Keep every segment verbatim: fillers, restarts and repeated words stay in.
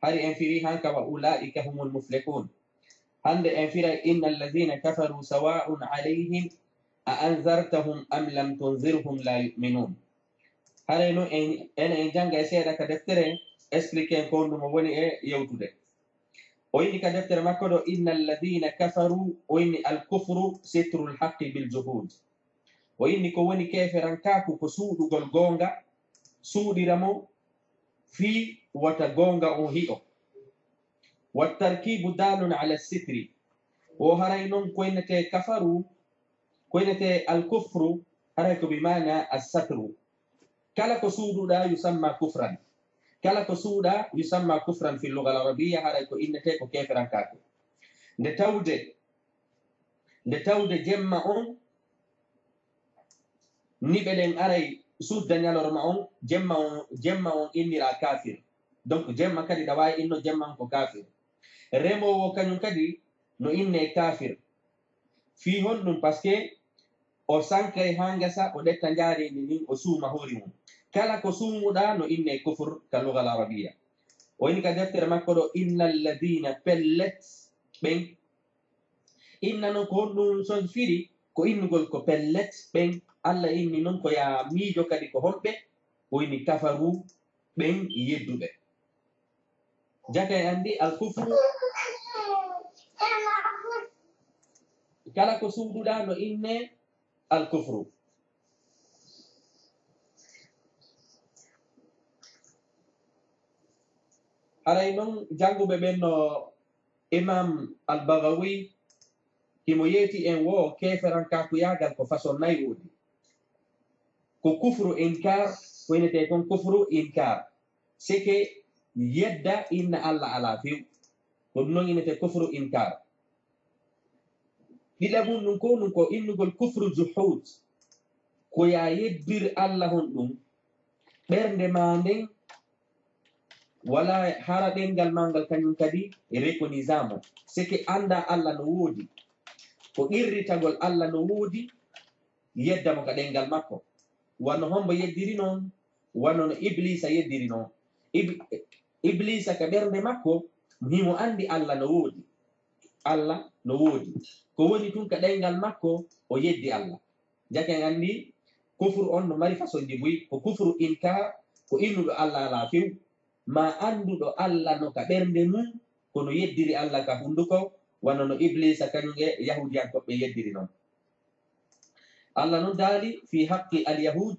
Hari en firi hanka wa ulaika humul muflihun. Hande en firay inna alladhina kafaru sawa'un alayhim a anzartahum am lam tunzirhum la yu'minun. Haray no en ene en janga e seeɗa ka deftere explique en ko honɗum o woni e yewtude. O inni ka deftere makko ɗo inna alladhina kafaru, o inni al kufru sitrul haqqi bil juhud. O inni ko woni keferankaaku ko suuɗugol goonga, suuɗira mo fii wota goonga on hi'o. Wa tarkibu dalun ala sitri. O haray non ko innete kafaru, ko innete al kufru, haray ko bi maana as satru. Kala ko suuɗuɗa yusamma kufran. Kala ko suuɗa yusamma kufran fi lugal arabiya, haray ko innete ko keferankaaku. Nde tawde nde tawde jemma on niɓe ɗen aray sudda ñalorma on, jemma on jemma on innira kafir. Donc jemma kadi ɗa waawi inno jemma on ko kafir. Remowo kañum kadi no inne kafir. Fii honɗum? Parce que o sankay haa ngesa, o ɗetta njaareendi ndin, o suuma hoori mum. Kala ko suumuɗa no inne kufur ka lugal arabiya. O ini ka deftere makko ɗo inna alladina, pellet ɓen. Inna non ko honɗum son firi? Ko innugol ko pellet ɓen. Allah inni non ko yaa miijo kadi ko honɓe? O inni kafaru, ɓen yedduɓe. Jaka e anndi al kufru, kala ko suuduɗa no inne al kufru. Haray non jannguɓe ɓen no Imam Al-Baghawi himo yeeti en wo keeferankaakuyagal ko façon nayi woodi. Ko kufru inkar, ko inetee kon kufru inkar. Seke yedda inna Allah alaa few. Ko ɗum non inetee kufru inkar. Ɗiɗaɓun ɗum ko ɗum ko innugol kufru juhud. Ko yaa yeddir Allah honɗum. Ɓernde maa nden wala hara ɗengal maa ngal kañum kadi reconnaissamo. Seke annda Allah no woodi. Ko qirritagol Allah no woodi, yedda mo ka ɗengal makko. Wano hombo yeddiri non, wano no Iblisa yeddiri non. Ib-, Iblisa ka ɓernde makko, himo anndi Allah no woodi. Allah no woodi. Ko woni tun ka ɗengal makko, o yeddi Allah. Jaka en anndi, kufru on no mari façonji buy, ko kufru inkar, ko innuɗo Allah alaa few, ma annduɗo Allah no ka ɓernde mum, kono yeddiri Allah ka hunduko, wano no Iblisa kañum e Yahudiyankoɓe yeddiri non. Allah non daali fi haqqi al-yahud,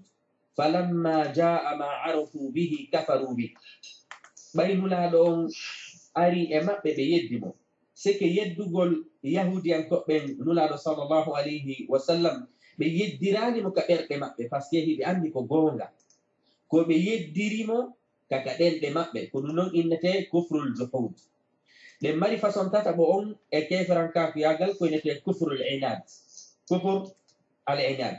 falamma jaa ma arafu bihi kafaru bih. Ɓay Nulaaɗo on ari e maɓɓe, ɓe yeddi mo. Seke yeddugol Yahudiyankoɓe ɓen Nulaaɗo sallallahu alayhi wa sallam, ɓe yeddiraali mo ka ɓerɗe maɓɓe, parce que hiɓe anndi ko goonga. Ko ɓe yeddiri mo ka, ka ɗenɗe maɓɓe, ko ɗum non innetee kufrul juhud. Ɗen mari façon tataɓo on e keeferankaakuyagal ko innetee kufrul inad. Kufur al inad.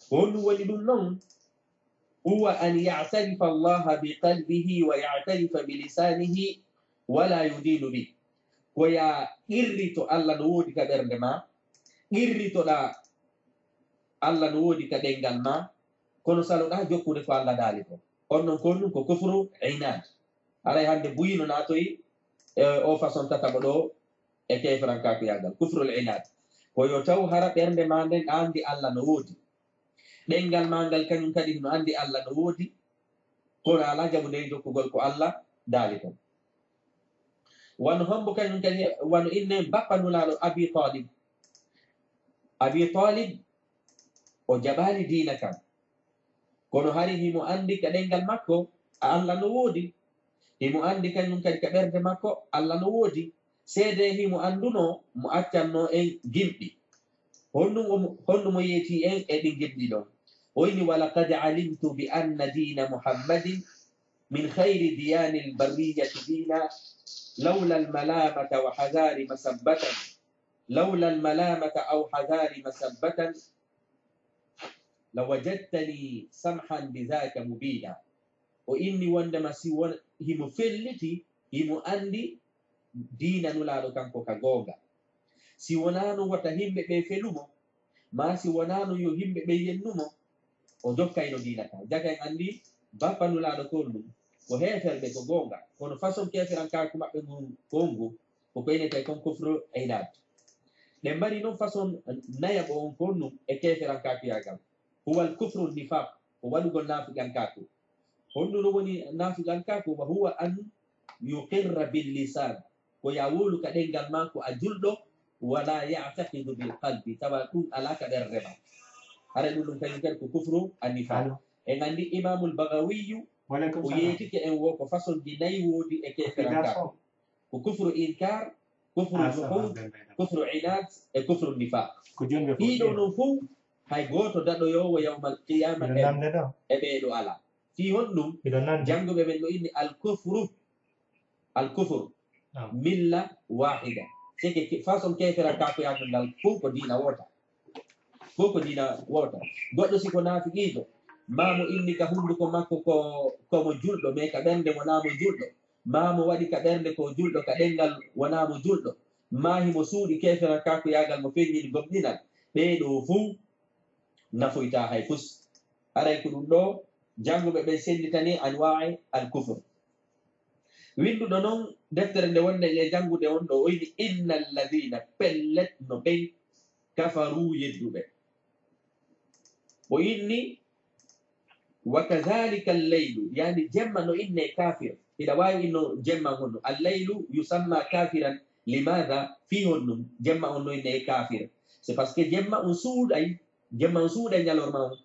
Ko honɗum woni ɗum non? Huwa an ya'tarifa Allaha bi qalbihi wa ya'tarifa bi lisanihi wala yudinu bi. Ko yaa qirrito Allah no woodi ka ɓernde maa, qirritoɗaa Allah no woodi ka ɗengal maa, kono saloɗaa jokkude ko Allah daali ko. On non ko ɗum ko kufru inad. Haray hannde buyi no naatoyi e o façon tataɓo ɗo e keeferankaakuyagal, kufrul inad. Ko yo taw hara ɓernde maa nden anndi Allah no woodi. Ɗengal maa ngal kañum kadi no anndi Allah no woodi. Kono alaa jaɓude jokkugol ko Allah daali kon. Wano hombo kañum kadi, wano inne bappa Nulaaɗo Abi Talib. Abi Talib, o jaɓaali diina kan. Kono hari himo anndi ka ɗengal makko, Allah no woodi. Himo anndi kañum kadi ka ɓernde makko, Allah no woodi. Seedee himo annduno mo accanno en gimɗi. Honɗum o, honɗum o yeeti en e ɗin gimɗi ɗon? O inni, "Wa laqad alimtu bi anna diina Muhammadin min khayri diyanil barriyati diina, lawla al malamata wa hadari masabbatan, lawla al malamata aw hadari masabbatan, la wajadtani samhan bi dhaka mubina." O inni wondema si won himo felliti, himo anndi diina Nulaaɗo kanko ka goonga. Si wonaano wota himɓe ɓe felu mo, maa si wonaano yo himɓe ɓe yennu mo, o jokkayno diina kan. Jaka en anndi bappa Nulaaɗo ko ɗum. ko heeferɓe ko goonga, kono façon keeferankaaku maɓɓe ngun konngu ko ko inetee kon kufru inad. Ɗen mari non façon nayaɓo on konnun e keeferankaakuyagal. Huwa al kufru nifaq, ko waɗugol naafiqankaaku. Honɗun woni naafiqankaaku? Wa huwa an yuqirra bil lisan, ko ya wowlu ka ɗengal maa ko a julɗo, wala ya'taqidu bil qalbi, tawa ɗun alaa ka ɓernde maa. Hara ɗun ɗun kañun kadi ko kufru an nifaq. En anndi Imamul Bagawiyu o yeetike en wo ko façon ji nayi woodi e keeferankaaku. Ko kufru inkar, kufru juhud, kufru inad e kufru nifaq. Ɗiɗo non fow hay gooto daɗoyoowo yawmal qiyama e ɓeeɗo alaa. Fii honɗun? Jannguɓe ɓen no inni al kufru, al kufru milla wahida. Seke façon keeferankaakuyagal ngal fow ko diina woota. Fow ko diina woota. Goɗɗo si ko naafiqiijo, maa mo inni ka hunnduko makko ko komo julɗo, mais ka ɓernde wonaa mo julɗo. Maa mo waɗi ka ɓernde ko julɗo, ka ɗengal wonaa mo julɗo. Maa himo suuɗi keeferankaakuyagal mo feññini gomɗinal. Ɓee ɗoo fow nafoytaa hay fus. Haray ko ɗun ɗoo jannguɓe ɓen sennditanii anwaa'i al kufr. Winnduɗo non deftere nde wonɗen e janngude on ɗoo, o inni inna alladhina, pellet no ɓen, kafaru, yedduɓe. O inni wa kadhalika al-laylu, yani jemma no inne kafir. Hiɗa waawi inno jemma on no al-laylu yusamma kafiran. Limadha? Fii honɗun jemma on no inne kafir? C'est parce que jemma on suuɗay, jemma on suuɗay ñalorma on.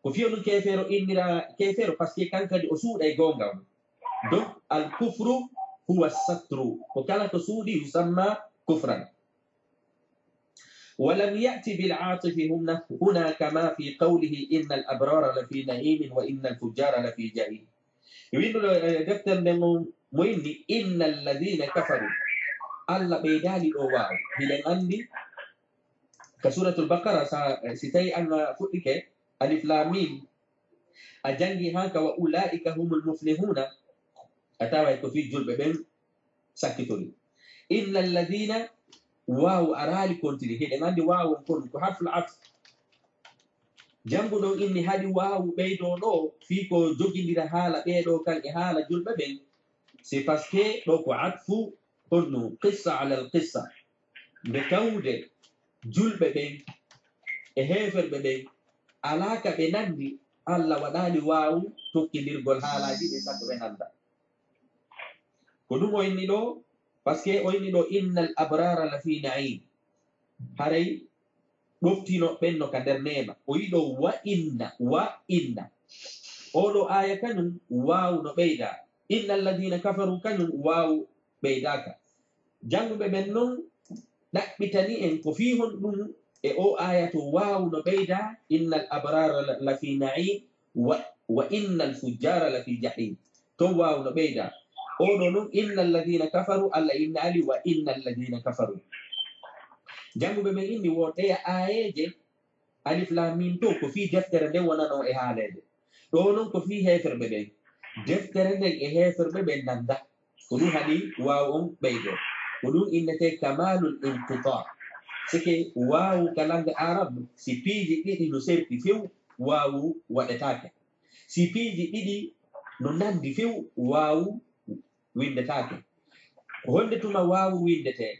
Ko fii honɗun keefeero innira keefeero? Parce que kan kadi o suuɗay goonga on. Donc al kufru huwa satru, ko kala ko suuɗi yusamma kufran. Walam ya'ti bil atifi huna kama fi qawlihi inna al abrara lafi na'imin wa inna al fujjara lafi jahim. Winnduɗo e deftere nden on mo inni inna alladhina kafaru. Allah ɓeydaali ɗoo waaw. Hiɗen anndi ka suratul baqara, sa si tawi an fuɗɗike alif lam mim, a janngi haa ka wa ulaika humul muflihuna, a taway ko fii julɓe ɓen sakkitori. Inna alladhina, waawu araali kontiri. Hiɗen anndi waawu on kon ko harful atf. Jannguɗon inni haɗi waawu ɓeydoo ɗoo fii ko jogindira haala ɓee ɗoo kan e haala julɓe ɓen. C'est parce que ɗoo ko atfu honno qissa ala al qissa. Nde tawde julɓe ɓen e heeferɓe ɓen alaa ka ɓe nanndi, Allah waɗaali waawu tokkindirgol haalaaji ɗin tan ko ɓe nannda. Ko ɗun o inni ɗoo, parce que o inni ɗoo innal abrara lafi na'im. Haray ɗoftino ɓen no ka nder neema. O yiɗo wa inna, wa inna. Oo ɗoo aaya kanun waawu no ɓeydaa. Inna alladhina kafaru kanun waawu ɓeydaaka. Jannguɓe ɓen non ɗaɓɓitani en ko fii honɗun e oo aaya to waawu no ɓeydaa, innal abrara la, lafi na'im wa, wa innal fujjara lafi jahim. To waawu no ɓeydaa. Oo ɗoo non, innal ladhina kafaru, Allah innaali wa innal ladhina kafaru. Jannguɓe ɓen inni wo ɗeya aayeeje, alif lam mim to ko fii deftere nden wonanoo e haaleede. Ɗoo non ko fii heeferɓe ɓen. Deftere nden e heeferɓe ɓen nannda. Ko ɗun haɗi waawu on ɓeydoo. Ko ɗun innetee kamalul inqita. Sike waawu ka langue arabe, si piiji ɗiɗi no serti few, waawu waɗetaake. Si piiji ɗiɗi no nanndi few, waawu winndetaake. Ko honde tuma waawu winndetee?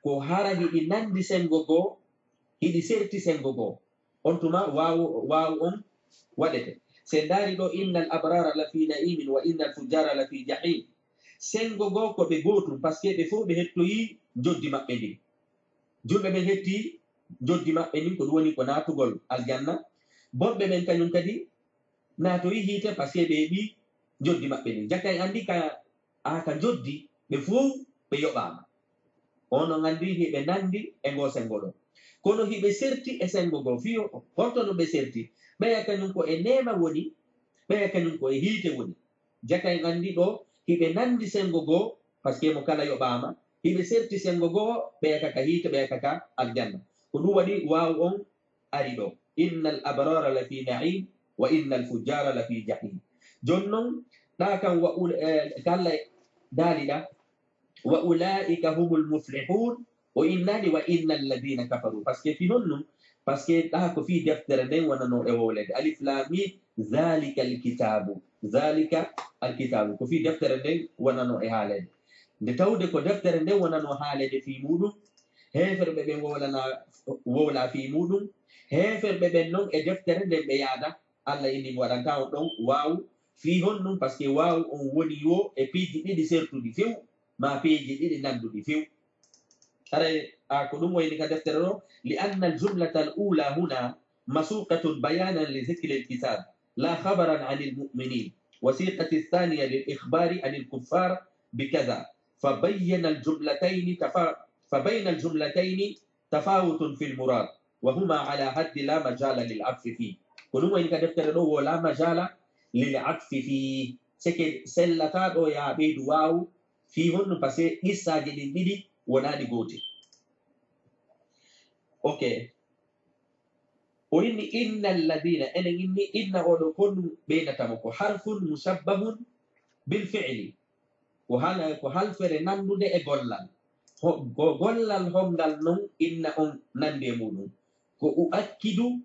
Ko hara hiɗi nanndi senngo goo, hiɗi serti senngo goo. On tuma waawu, waawu on waɗete. Si en ndaari ɗoo, innal abrara lafi na'imin wa innal fujjara lafi jahim. Senngo goo ko ɓe gootun, parce que ɓe fow ɓe hettoyii njoddi maɓɓe ndin. Julɓe ɓen hettii njoddi maɓɓe ndin, ko ɗun woni ko naatugol aljanna. Bonɓe ɓen kañun kadi naatoyii hiite, parce que ɓe heɓii njoddi maɓɓe ndin. Jaka en anndi ka, aa ka njoddi, ɓe fow ɓe yoɓaama. On on anndi hiɓe nanndi e ngoo senngo ɗoo. Kono hiɓe serti e senngo goo. Fii honto no ɓe serti? Ɓeya kañun ko e neema woni, ɓeya kañun ko e hiite woni. Jaka en anndi ɗoo, hiɓe nanndi senngo goo, parce que mo kala yoɓaama. Hiɓe serti senngo goo, ɓeya ka ka hiite, ɓeya ka ka aljanna. Ko ɗun waɗi waawu on ari ɗoo. Innal abrara lafi na'im, wa innal fujjara lafi jahim. Jon non, ɗaa kan wa ul-, eh, ka Allah daali ɗaa, wa ulaika humul muflihun, o innaali wa innal ladhina kafaru. Parce que fii honɗun, Parce que ɗa ko fii deftere nden wonano e wowlede. Alif lam mim, zalika alkitabu. Zalika alkitabu. Ko fii deftere nden wonano e haalede. Nde tawde ko deftere nden wonano haalede fii muɗum, heeferɓe ɓen wowlana, wowla fii muɗum. Heeferɓe ɓen non e deftere nden ɓe yaada. Allah inni mi waɗanta on ɗon waawu. Fii honɗum? Parce que waawu on woni wo e piiji ɗiɗi sertuɗi few, ma piiji ɗiɗi nanduɗi few. Haray, a, ko ɗum wayni ka deftere ɗo, لأن الجملة الأولى هنا مسوقة بيانا لذكر الكتاب لا خبرا عن المؤمنين، وسيقت الثانية للإخبار عن الكفار بكذا، فبين الجملتين تفا-، فبين الجملتين تفاوت في المراد، وهما على حد لا مجال للعطف فيه. Ko ɗum wayni ka deftere ɗo wo la majala lil atfi fii. Seke sellata ɗo ya ɓeydu waawu fii honno, parce que qissaaji ɗin ɗiɗi wonaani gootel. Ok. O inni inna alladina, enen inni inna oɗo kon ɓeynata mo ko harfun mushabbahun bil fi'li. Ko hal-, ko halfere nandude e gollal. Ho-, go-, gollal hongal non inna on nandi e muɗum? Ko uakkidu,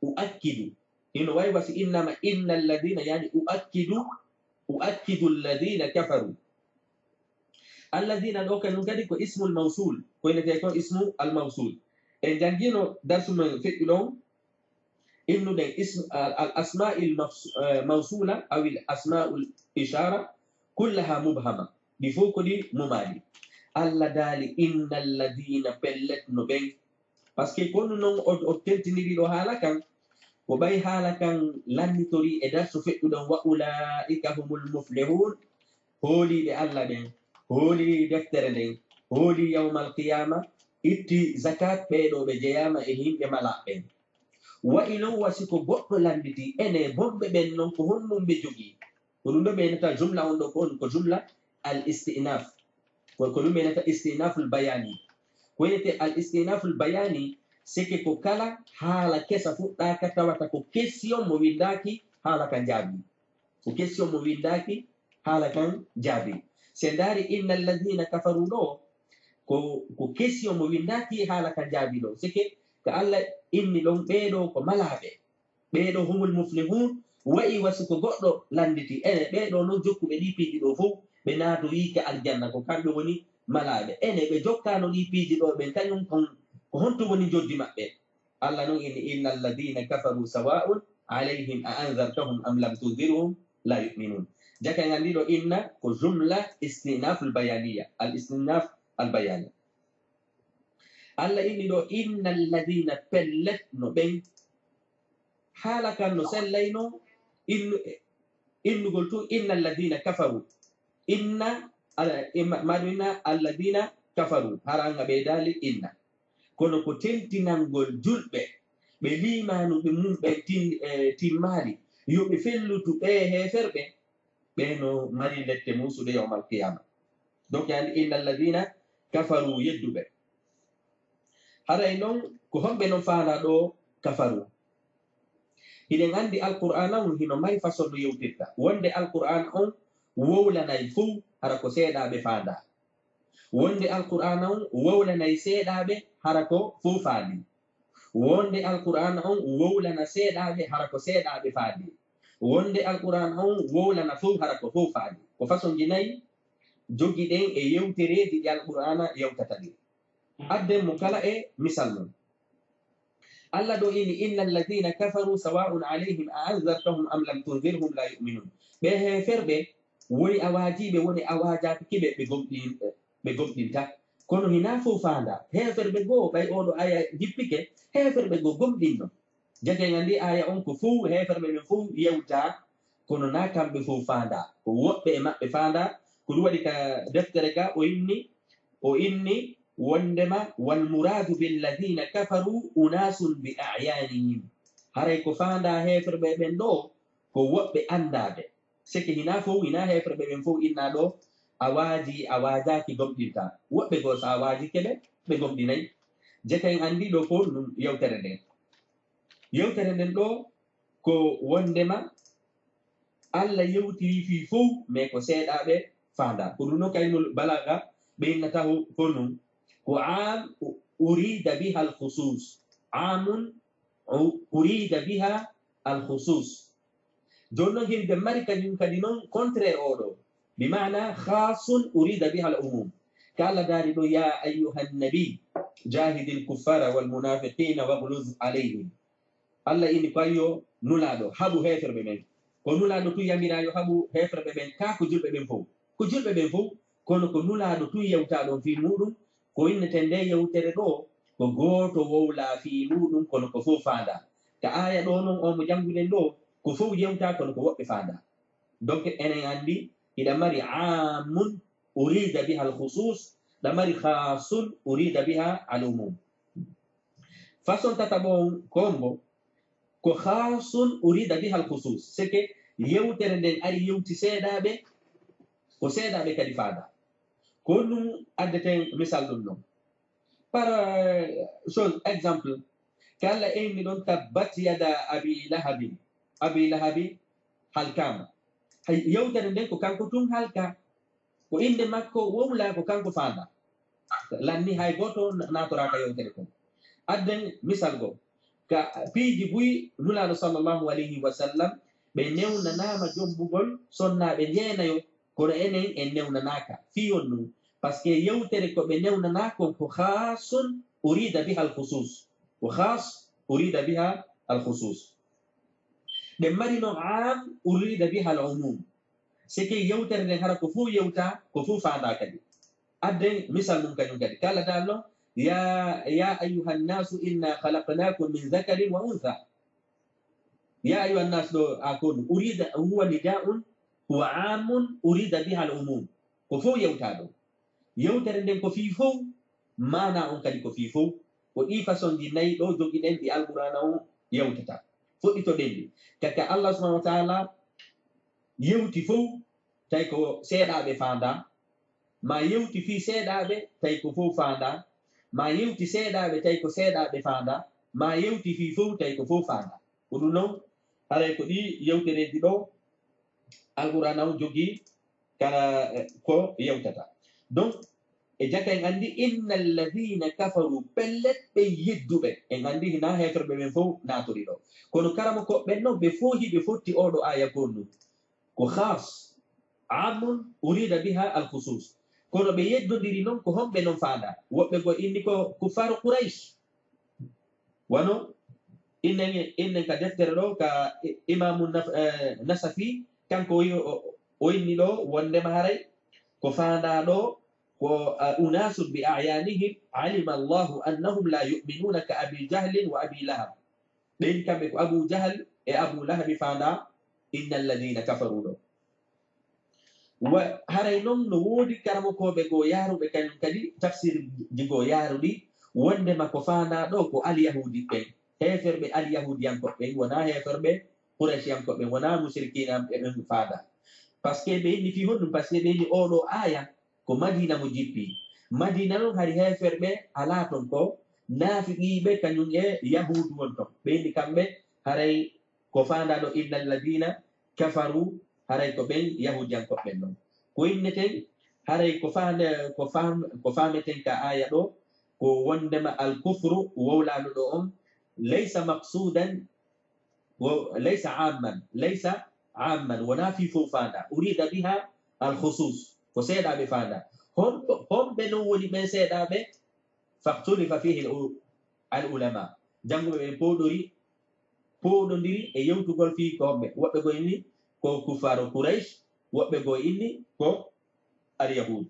uakkidu. Hino wayi wasi innama inna alladina, yani uakkidu, uakkidu alladina kafaru. Alladina ɗo kanum kadi ko ismul mawsul, ko inete kon ismu al mawsul. En jangino darsu men feƴƴuɗo on, innuɗen ism-, al, al asma'il mafs-, eh, mawsula aw al asma'ul ishara kullaha mubhama. Ɗi fof ko ɗi mumaali. Allah daali, inna alladina, pellet no ɓen. Parce que kono non o, o tentiniri ɗo haala kan, ko ɓay haala kan lannitori e darsu feƴƴuɗon, wa ulaika humul muflihun, hooliiɓe Allah ɓen, hooli deftere nden, hooli yawmal qiyama, itti zakat, ɓeeɗo ɓe jeyaama e yimɓe malaaɓe ɓen. Wa'i non wa si ko goɗɗo lannditi, ene bonɓe ɓen non ko honɗum ɓe jogii? Ko ɗum ɗo ɓe innata jumla on ɗo ko on, ko jumla al istinaf. Ko, ko ɗum ɓe innata istinaful bayani. Ko innete al istinaful bayani, seke ko kala haala kesa fuɗɗaaka tawata ko question mo winndaaki haala ka jaabi. Ko question mo winndaaki haala kan jaabi. Se ndaari inna alladina kafaru ɗo, ko, ko question mo winndaaki haala kan jaabi ɗo. Seke ka Allah inni ɗon ɓeeɗo ko malaaɓe. Ɓeeɗo humul muflihun, wa'i wasi ko goɗɗo lannditi. Ene, ɓeeɗo non jokkuɓe ɗi piiji ɗo fof, ɓe naatoyi ka aljanna, ko kamɓe woni malaaɓe. Ene, ɓe jokkaano ɗi piiji ɗo ɓen, kañum kon, ko honto woni njoddi maɓɓe? Allah non inni, inna alladina kafaru sawaun alayhim a anzartahum am lam tunzirhum la yu'minun. Jaka nganndi ɗo inna ko jumla istinaful bayaniya, al istinaf al bayani. Allah inni ɗo, inna alladina, pellet no ɓen. Haala kan no sellayno innu-, innugol tun, inna alladina kafaru. Inna, ala-, imma-, maɗum inna alladina kafaru. Hara nga ɓeydaali inna. Kono ko tentinangol julɓe, ɓe liimaanu ɓe mum ɓe tin-, e, timmaali, yo ɓe fellutu ɓe heeferɓe, ɓe no mari lette muusude yawmal qiyama. Donc, yani, inna alladina kafaru, yedduɓe. Haray non, ko homɓe non faanda ɗo kafaru? Hiɗen anndi Alqur'aana on hino mari façon no yewtirta. Wonde Alqur'aana on wowlanay fow, hara ko seeɗaaɓe faanda. Wonde Alqur'aana on wowlanay seeɗaaɓe, hara ko fow faandi. Wonde Alqur'aana on wowlana seeɗaaɓe, hara ko seeɗaaɓe faandi. Wonde Alqur'aana on wowlana fow, hara ko fow faandi. Ko façon ji nayi jogiɗen e yewtereeji ɗi Alqur'aana yewtata ɗin. Adden mo kala e misal mum. Allah ɗo inni, inna alladina kafaru sawaun alayhim a anzartahum am lam tunzirhum la yu'minun. Ɓe heeferɓe woni a waajiiɓe, woni a waajaaki ɓe, ɓe gomɗin-, ɓe gomɗinta. Kono hinaa fow faanda. Heeferɓe goo, ɓay oɗo aya jippike, heeferɓe goo gomɗinno. Jagay nga ndi aya on ko fow, heeferɓe ɓen fow yewta, kono naa kamɓe fow faanda. Ko woɓɓe e maɓɓe faanda. Ko ɗum waɗi ka deftere ka o inni, o inni wondema, wal muradu billadina kafaru unasun bi ayanihim. Haray ko faanda heeferɓe ɓen ɗo, ko woɓɓe andaaɓe. Seke hinaa fow, hinaa heeferɓe ɓen fow innaa ɗo, a waaji, a waajaaki gomɗinta. Woɓɓe goo, so a waajike ɓe, ɓe gomɗinay. Jeka en anndi ɗo ko ɗum yewtere nden. Yewtere nden ɗo ko wondema Allah yewtiri fii fow, mais ko seeɗaaɓe faanda. Ko ɗum no kaynol balaga ɓe innata ko, ko ɗum. Ko am u-, urida biha al khusus. Amun u-, urida biha al khusus. Jooni noon, hinde mari kañum kadi noon contraire oo ɗoo. Bi maana khasun urida biha al umum. Ka Allah daari ɗo, "Ya ayyuhan nabi, jahidil kuffara wal munafiqina waghluz alayhim." Allah inni ko, "Ayyo Nulaaɗo, haɓu heeferɓe ɓen." Ko Nulaaɗo tun yamiraa yo haɓu heeferɓe ɓen, kaa ko julɓe ɓen fow? Ko julɓe ɓen fow, kono ko Nulaaɗo tun yewtaa ɗon fii muuɗum. Ko innetee ndee yewtere ɗoo, ko gooto wowlaa fii muuɗum, kono ko fow faandaa. Ka aaya ɗoo non, oo mo jannguɗen ɗoo, ko fow yewtaa, kono ko woɓɓe faandaa. Donc, enen anndi, hiɗa mari aamun urida biha al khusus, ɗa mari khaasun urida biha al umum. Façon tataɓo on ko hombo? Ko khaasun urida biha al khusus. C'est que yewtere nden ari yewti seeɗaaɓe, ko seeɗaaɓe kadi faandaa. Ko ɗum addeten misal ɗum non. Par, euh, chose, exemple, ka Allah inni ɗon, "Tabbat yada abi lahabin." Abi Lahabi halkaama. Hay yewtere nden ko kanko tun halkaa. Ko innde makko wowlaa, ko kanko faandaa. Lanni hay gooto na-, naatoraaka yewtere kon. Adden misal goo. Ka piiji buy Nulaaɗo sallallahu alayhi wa sallam, ɓe newnanaama jombugol sonnaaɓe jeenayo, kono enen en newnanaaka. Fii honɗum? Parce que yewtere ko ɓe newnanaa kon ko khaasun urida biha al khusus. Ko khaas urida biha al khusus. Ɗen mari no aam urida biha al umum. C'est que yewtere nden hara ko fow yewtaa, ko fow faandaa kadi. Adden misal mum kañum kadi. Ka Allah daali non, "Ya, ya ayyuhan nasu inna khalaqnakum min dhakarin wa untha." Ya ayyuhan nas ɗoo, a ko ɗum. Urida, huwa nida'un, huwa amun, urida biha al umum. Ko fow yewtaa ɗon. Yewtere nden ko fii fow, maanaa on kadi ko fii fow. Ko ɗii façon ji nayi ɗoo jogiɗen ɗi Alqur'aana on yewtata. Fuɗɗitoɗen ɗi. Ka, ka Allah subhanahu wa ta'ala yewti fow, tawi ko seeɗaaɓe faandaa, maa yewti fii seeɗaaɓe, tawi ko fow faandaa, maa yewti seeɗaaɓe, tawi ko seeɗaaɓe faandaa, maa yewti fii fow, tawi ko fow faandaa. Ko ɗum non, haray ko ɗii yewtereeji ɗoo Alqur'aana on jogii kala, eh, ko yewtata. Donc, e jaka en anndi, "Inna alladhina kafaru", pellet ɓe yedduɓe. En anndi hinaa heeferɓe ɓen fow naatori ɗoo. Kono karamokooɓe ɓen non, ɓe fow hiɓe fotti oo ɗoo aaya kon non. Ko khaas, amun urida biha al khusus. Kono ɓe yeddondiri non, ko homɓe non faandaa? Woɓɓe goo inni ko kuffaaru Quraysh. Wano innen, innen ka deftere ɗoo, ka i-, Imaamu Naf-, eh, Nasafi, kanko o, o, o inni ɗoo wondema haray ko faandaa ɗoo ko, eh, "Unasun bi a'yanihim alima Allahu annahum la yu'minuna ka Abi Jahlin wa Abi Lahab." Ɓen kamɓe ko Abu Jahal e Abu Lahabi faandaa "Inna alladhina kafaru" ɗoo. Wa-, haray non no woodi karamokooɓe goo yaaruɓe kañum kadi tafsirji goo yaaruɗi wondema ko faandaa ɗoo ko alyahuudi ɓen, heeferɓe alyahuudiyankooɓe ɓen, wonaa heeferɓe Qurayshiyankooɓe ɓen, wonaa musrikiinaaɓe ɓen faandaa. Parce que ɓe inni fii honɗum? Parce que ɓe inni oo ɗoo aaya ko Madiina mo jippii. Madiina non hari heeferɓe alaa ton, ko naafiqiiɓe kañum e yahuudu won ton. Ɓe inni kamɓe haray ko faandaa ɗoo "Inna alladhina kafaru", haray ko ɓen yahuudiyankooɓe ɓen non. Ko inneten, haray ko faande-, ko faam-, ko faameten ka aaya ɗoo, ko wondema al kufru wowlaaɗo ɗoo on, laysa maqsudan, wo-, laysa amman, laysa amman, wonaa fii fow faandaa. Urida biha al khusus, ko seeɗaaɓe faandaa. Hom-, homɓe non woni ɓen seeɗaaɓe? Fakhtulifa fihi al u-, al ulama. Jannguɓe ɓen pooɗori, pooɗondiri e yewtugol fii ko homɓe. Woɓɓe goo inni ko kuffaaru Quraysh, woɓɓe goo inni ko al yahud.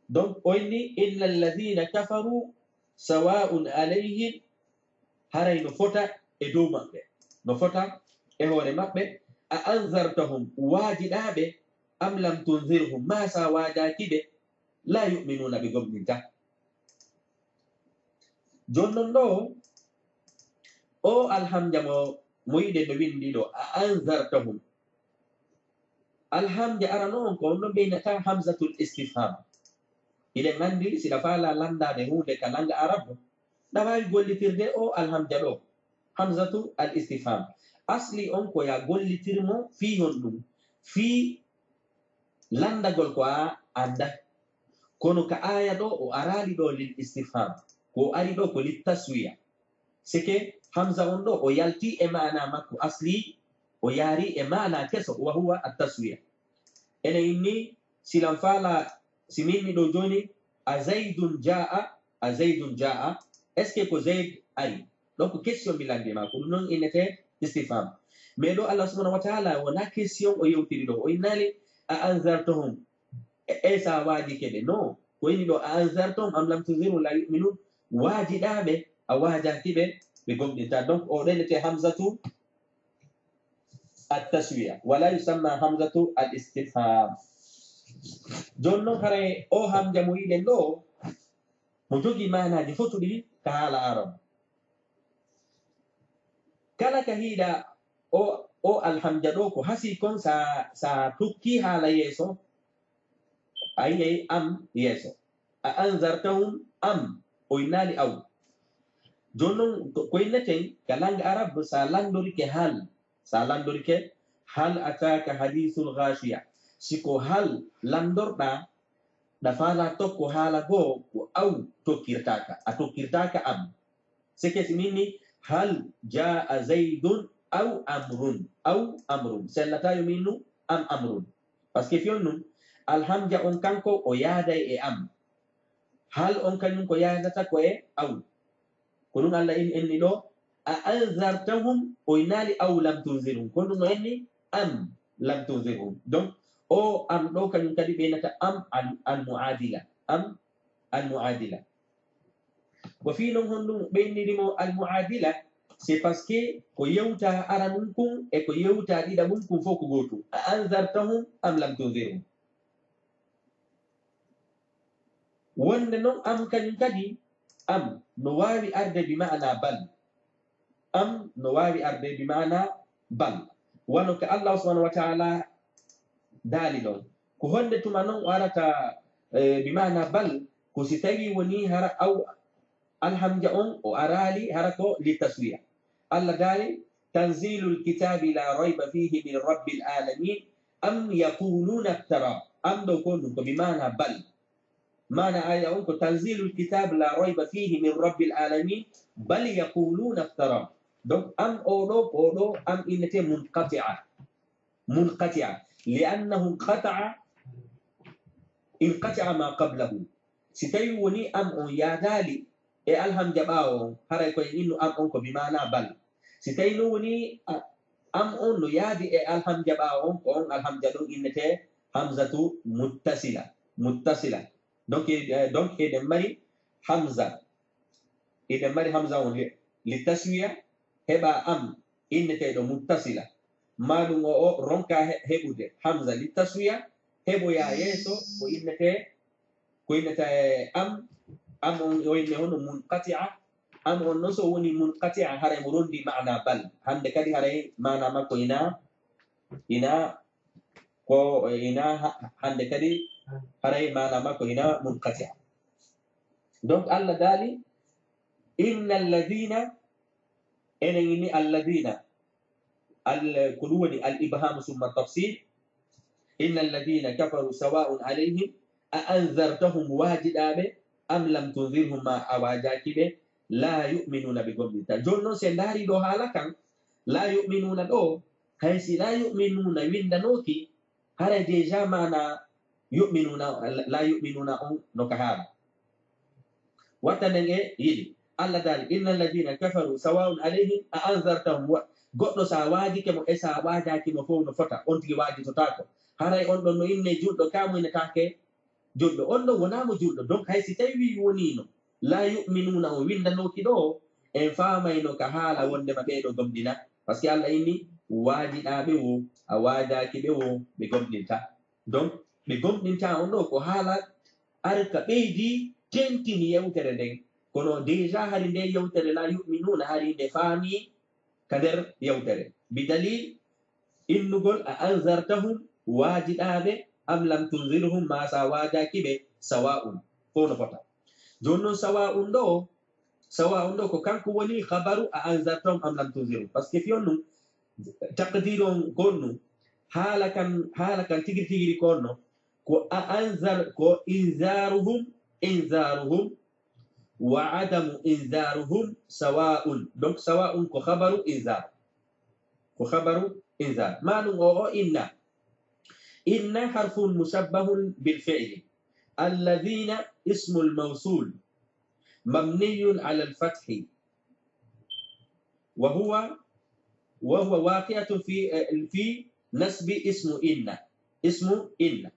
Donc, o inni, "Inna alladhina kafaru sawa'un alayhim", haray no fota e dow maɓɓe, no fota e hoore maɓɓe, "a anzartahum", waajiɗaa ɓe, "am lam tunzirhum", maa si a waajaaki ɓe, "la yu'minuna", ɓe gomɗintaa. Jooni non ɗoo, oo alhamja mo, mo yiɗen no winndi ɗoo, "a anzartahum". Alhamja arano on ko on non ɓe innata hamzatul istifham. Hiɗen anndi si ɗa faalaa lanndaade huunde ka lannga Arab, ɗa waawi gollitirde oo alhamja ɗoo, hamzatu al istifham. Asli on ko yaa gollitir mo fii honɗum? Fii lanndagol ko a anndaa. Kono ka aaya ɗoo, o araali ɗoo lil istifham. Ko o ari ɗo ko littaswiya. Seke hamza on ɗo o yalti e maana makko asli, o yaari e maana keso, wa huwa attaswiya. Ene inni, silan faala, si min mi ɗo jooni, a zaydun jaa, a zaydun jaa, est ce que ko zayd ari? Donc question mi landi ma ko ɗum noon innete istifham. Mais ɗo Allah subhanahu wa taala wona question o yewtiri ɗo, o innali a anzartahum, e sa waajike ɓe? No, ko ini ɗo a anzartahum am lam tunzirhum la yuminun. Waajiɗaa ɓe, a waajaaki ɓe, ɓe gomɗinta. Donc o ɗenete hamzatu at taswiya wala yusamma hamzatu al istifham. Jooni noon haray o hamja mo yiɗen ɗo mo jogii maanaaji fotuɗi ka haala arab. Kala ka hiiɗa o, o alhamja ɗo ko hasi kon sa, sa tokki haala yeeso, a yiyay am yeeso. A anzartahum am, o innaali aw. Jooni noon ko inneten ka langue arabe, sa lanndorike hal, sa lanndorike hal ataka hadithul ghashiya, si ko hal lanndorɗa, ɗa faala tokko haala goo, ko aw tokkirtaaka, a tokkirtaaka am. Seke si min ni hal jaa zaydun aw amrun, aw amrun, sellata yo min nu am amrun. Parce que fiyon nun alhamja on kanko o yaaday e am. Hal on kañum ko yaadata ko e aw. Ko ɗum Allah in enni ɗo a anzartahum, o innaali aw lam tunzirhum, ko ɗum o enni am lam tunzirhum. Donc o am ɗo kañum kadi ɓeynata am al, al muadila, am al muadila. Ko fii noon honɗum ɓeyniri mo al muadila? C'est parce que ko yewta aranun kun e ko yewta ɗiɗaɓun kun fof ko gootum, a anzartahum am lam tunzirhum. Wonde noon am kañum kadi am no waawi arde bi maana bal. Am no waawi arde bi maana bal, wano ka Allah subhanahu wa taala daali ɗon. Ko honde tuma non o arata eh, bi maana bal? Ko si tawi woni hara aw alhamja on o araali hara ko li taswiya. Allah daali tanzilul kitabi la rayba fihi min rabbil alamin am yaquluna iftara. Am ɗo ko ɗum ko bi maana bal. Maana aya on ko tanzilul kitab la rayba fihi min rabbil alamin bal yaquluna iftara. Donc am oɗo ko oɗo am innete munqati'a, munqati'a li'annahu inqata'a, inqata'a ma qablahu. Si tawi woni am on yaadaali e alhamja ɓaawo on, haray ko en innu am on ko bi maana bal. Si tawi no woni am on no yaadi e alhamja ɓaawo on, ko on alhamja ɗon innete hamzatu muttasila, muttasila. Donc eh, donc eɗen mari hamza, eɗen mari hamza on li, li taswiya, heɓa am inneteeɗo muttasila. Maɗum o o ronka heɓude hamza li taswiya, heɓoya yeeso ko innete, ko innete am. Am on o inne hono munqati'a. Am on noon so woni munqati'a haray mo rondi maana bal. Hande kadi haray maana makko ina, ina ko ina hande kadi haray maana makko ina munqati'a. Donc Allah daali inna alladina, enen ini alladina, al ko ɗum woni al ibhamu summa tafsir. Inna alladina kafaru sawaun alayhim a anzartahum, waajiɗaaɓe, am lam tunzirhum, ma a waajaaki ɓe, la yuminuna, ɓe gomɗinta. Jooni noon si en ndaari ɗo haala kan la yuminuna ɗo, hay si la yuminuna winndanoki, haray déjà maana yuminuna, la yuminuna on no ka haala. Watta nden e yiɗi Allah daali inna alladina kafaru sawaun alayhim a anzartahum wa, goɗɗo sa waajike mo e sa waajaaki mo fof no fota, on tigi waajitotaako. Haray on ɗon no inne julɗo ka mo innetaake julɗo, on ɗon wonaa mo julɗo. Donc hay si tawi wii woniino la yuminuna o winndanooki ɗo, en faamayno ka haala wonndema ɓeeɗo gomɗina. Parce que Allah inni waajiɗaaɓe wo, a waajaaki ɓe wo, ɓe gomɗinta. Donc ɓe gomɗinta on ɗo ko haala arka ɓeydi tentini yewtere nden. Kono déjà hari nde yewtere la yuminuna hari nde faami ka nder yewtere. Bi dalil innugol a anzartahum, waajiɗaaɓe, am lam tunzirhum, ma sa waajaaki ɓe, sawa'un, fof no fota. Jooni noon sawa'un ɗo, sawa'un ɗo ko kanko woni khabaru a anzartahum am lam tunzirhum. Parce que fiyon ɗum taqdir on ko on ɗum, haala kan, haala kan tigiri tigiri ko on no, ko a anzar, ko inzaruhum, inzaruhum, وعدم إنذارهم سواء. Donc, سواء ko khabaru inzar. Ko khabaru inzar. Maanun o, o inna. إن حرف مشبه بالفعل. الذين اسم الموصول مبني على الفتح. وهو، وهو واقعة في، في نصب اسم إن. اسم إن.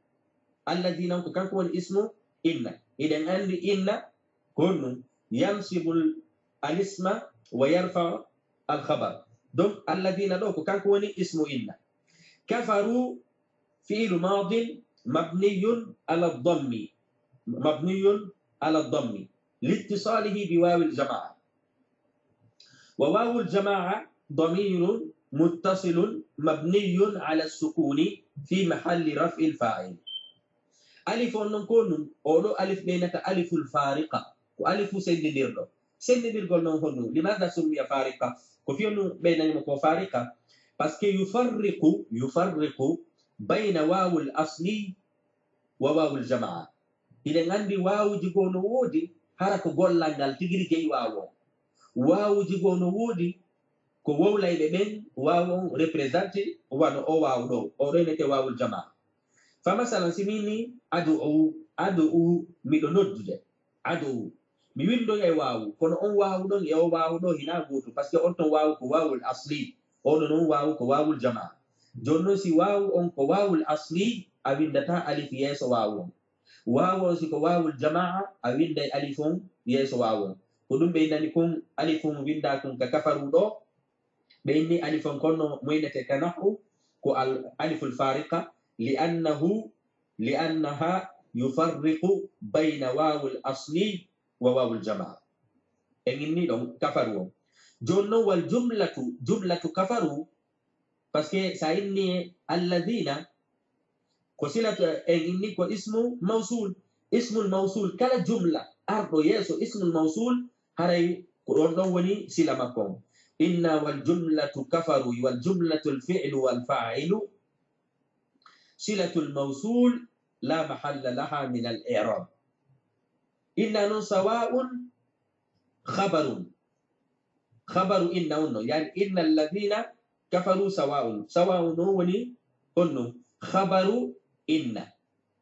الذين ko kanko woni ismu inna. Hiɗen anndi inna ko honɗun? ينصب الاسم ويرفع الخبر. Donc, الذين ɗoo ko kanko woni ismu inna. كفروا فعل ماض مبني على الضم، مبني على الضم لاتصاله بواو الجماعة. وواو الجماعة ضمير متصل مبني على السكون في محل رفع الفاعل. Alif on non ko honɗun? Oo ɗoo alif ɓe innata aliful fariqa. Ko alifu senndindirɗo. Senndindirgol non honɗun? لماذا سمي فارقة؟ Ko fii honɗun ɓe innani mo ko fariqa? Parce que يفرق، يفرق بين واو الأصل وواو الجماعة. Hiɗen anndi waawuuji goo no woodi, hara ko gollal ngal tigi rigi e waawu on. Waawuuji goo no woodi, ko wowlayɓe ɓen waawu on représenté, wano oo waawu ɗoo, oo ɗoo innetee waawul jamaa. Fa masalan, si mi inni ad'u, ad'u, miɗo noddude, ad'u. Mi winndoyay waawu, kono on waawu ɗon e oo waawu ɗoo hinaa gootum, parce que on ton waawu ko waawul asli, oo ɗoo non waawu ko waawul jamaa. Jooni non, si waawu on ko waawul asli, a winndataa alif yeeso waawu on. Waawu on, si ko waawul jamaa, a winnday alif on yeeso waawu on. Ko ɗun ɓe innani kon alifun winndaa kun ka kafaru ɗoo, ɓe inni alif on kon no mo innetee ka nahwu ko al aliful fariqa, li annahu، li annaha yufarriqu bayna waawul asli wa waawul jamaa. En inni ɗon kafaru on. Jooni non, wal jumlatu, jumlatu kafaru, parce que si a inni alladhina, ko silatu, en inni ko ismu mawsul. Ismul mawsul, kala jumla arɗo yeeso ismul mawsul, haray ko ɗon ɗon woni sila makko on. Inna wal jumlatu kafaru, wal jumlatul fi'lu wal fa'ilu silatul mawsul la mahalla laha min al i'rab. Inna non sawa'un khabarun. Khabaru inna on non. Yani, inna alladhina kafaru sawa'un. Sawa'un on woni honno? Khabaru inna.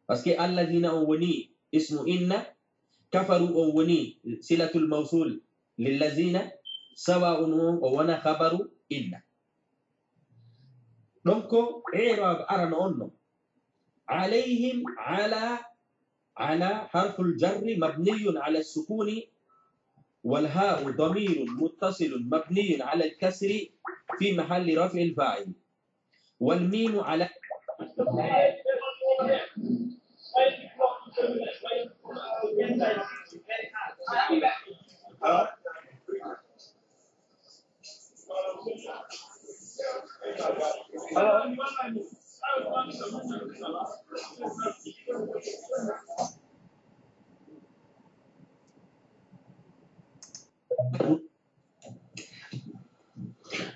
Parce que alladhina on woni ismu inna, kafaru on woni silatul mawsul lilladhina, sawa'un on o wona khabaru inna. Donc, i'rab arano on non. Alayhim, ala, ala harful jarri mabniyun ala sukuni, wal ha'u damirun muttasilun mabniyun ala al kasri fi mahalli raf'il fa'il. Wal mimu ala.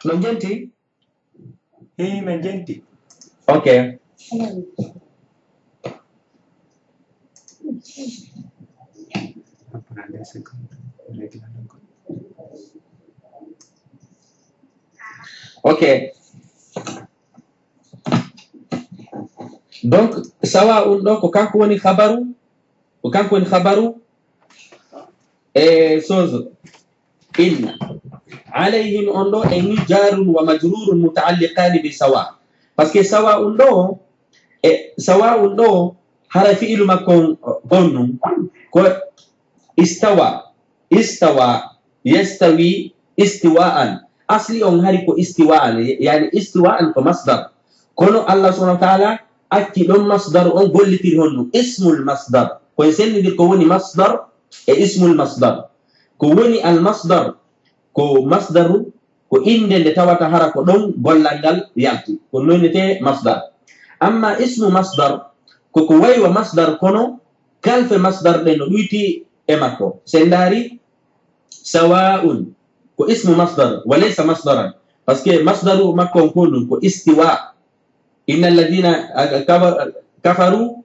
No jenti? Hii, men jenti. Ok. Ok. Donc, sawa'un ɗoo ko kanko woni khabaru, ko kanko woni khabaru, e sozo, inna. Alayhim on ɗoo, e ni jarun wa majrurun muta'alliqani bi sawa. Parce que sawa'un ɗoo, e sawa'un ɗoo, hara fi'ilu makko on, on ɗun, ko istawa, istawa, yastawi, istiwa'an. Asli on hari ko istiwa'an, yani istiwa'an ko masdar. Kono Allah subhanahu wa ta'ala acci ɗon masdar on gollitiri honno? Ismul masdar. Ko e senndindir ko woni masdar e ismul masdar. Ko woni al masdar? Ko masdaru, ko innde nde tawata hara ko ɗon gollal ngal yalti. Ko non innetee masdar. Amma ismu masdar, ko ko wayi wa masdar kono kalfe masdar ɗen no ɗuyti e makko. Si en ndaari, sawa'un, ko ismu masdar, wa laysa masdaran. Parce que masdaru makko on ko ɗun, ko istiwa. Inna alladhina, a, a, kafa-, kafaru,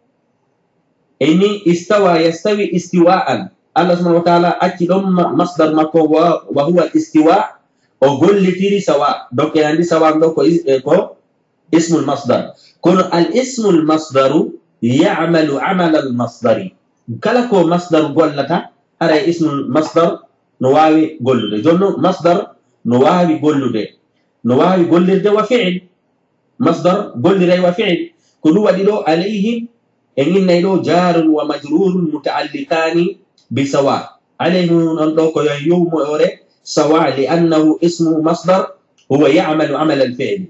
e ni istawa yastawi istiwa'an. Allah subhanahu wa ta'ala acci ɗon ma-, masdar makko wa, wa huwa al-istiwa, o gollitiri sawa. Donc, en andi sawa ɗo ko is-, eh, ko ismul masdar. Kono al ismul masdaru ya'malu amal al masdari. Kala ko masdar gollata, haray ismul masdar no waawi gollude. Jooni non, masdar no waawi gollude. No waawi gollirde wa fi'il. Masdar golliray wa fi'il. Ko ɗum waɗi ɗo alayhim, en innay ɗo jarun wa majrurun muta'alliqani bi sawa. Alayhim on ɗo ko yo yowmo ore sawa, li annahu ismu masdar, huwa ya'malu amal al fi'il.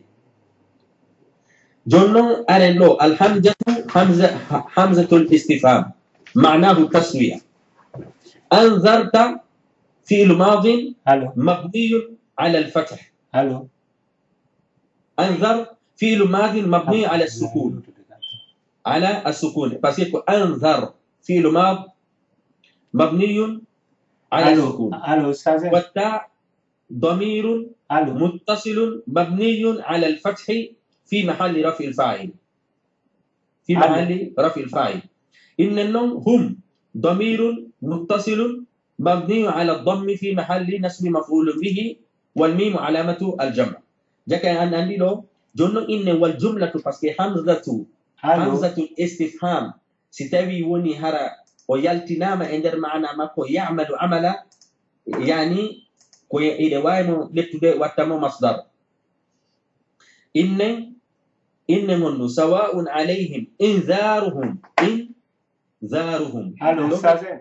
Jooni non, aren ɗo, al hamzatu, hamza, ha-, hamzatul istifham. Ma'nahu taswiya. Anzarta fi'lu madin Allo. mabniyun ala al fath. Allo. Anzar fi'lu madin mabniyun ala al sukun. Ala al sukun. Parce que anzar fi'lu mad mabniyun ala al Allo. sukun. Allo, Ustaz. Wa ta ضمير Allo. متصل مبني على الفتح في محل رفع فاعل. في Allo. محل رفع فاعل. Innen non hum ضمير متصل مبني على الضم في محل نصب مفعول به والميم علامة الجمع. Jaka en an-, andi ɗo, jooni non innen wal jumlatu, parce que hamzatu, Allo. hamzatul istifham, si tawi woni hara o yaltinaama e nder maana makko, ya'malu amala, yani ko e-, eɗe waawi mo ƴettude watta mo masdar. Inne, inne ngonɗo, sawa'un alayhim inzaruhum, inzaruhum. Allo, Donc, Ustaz en.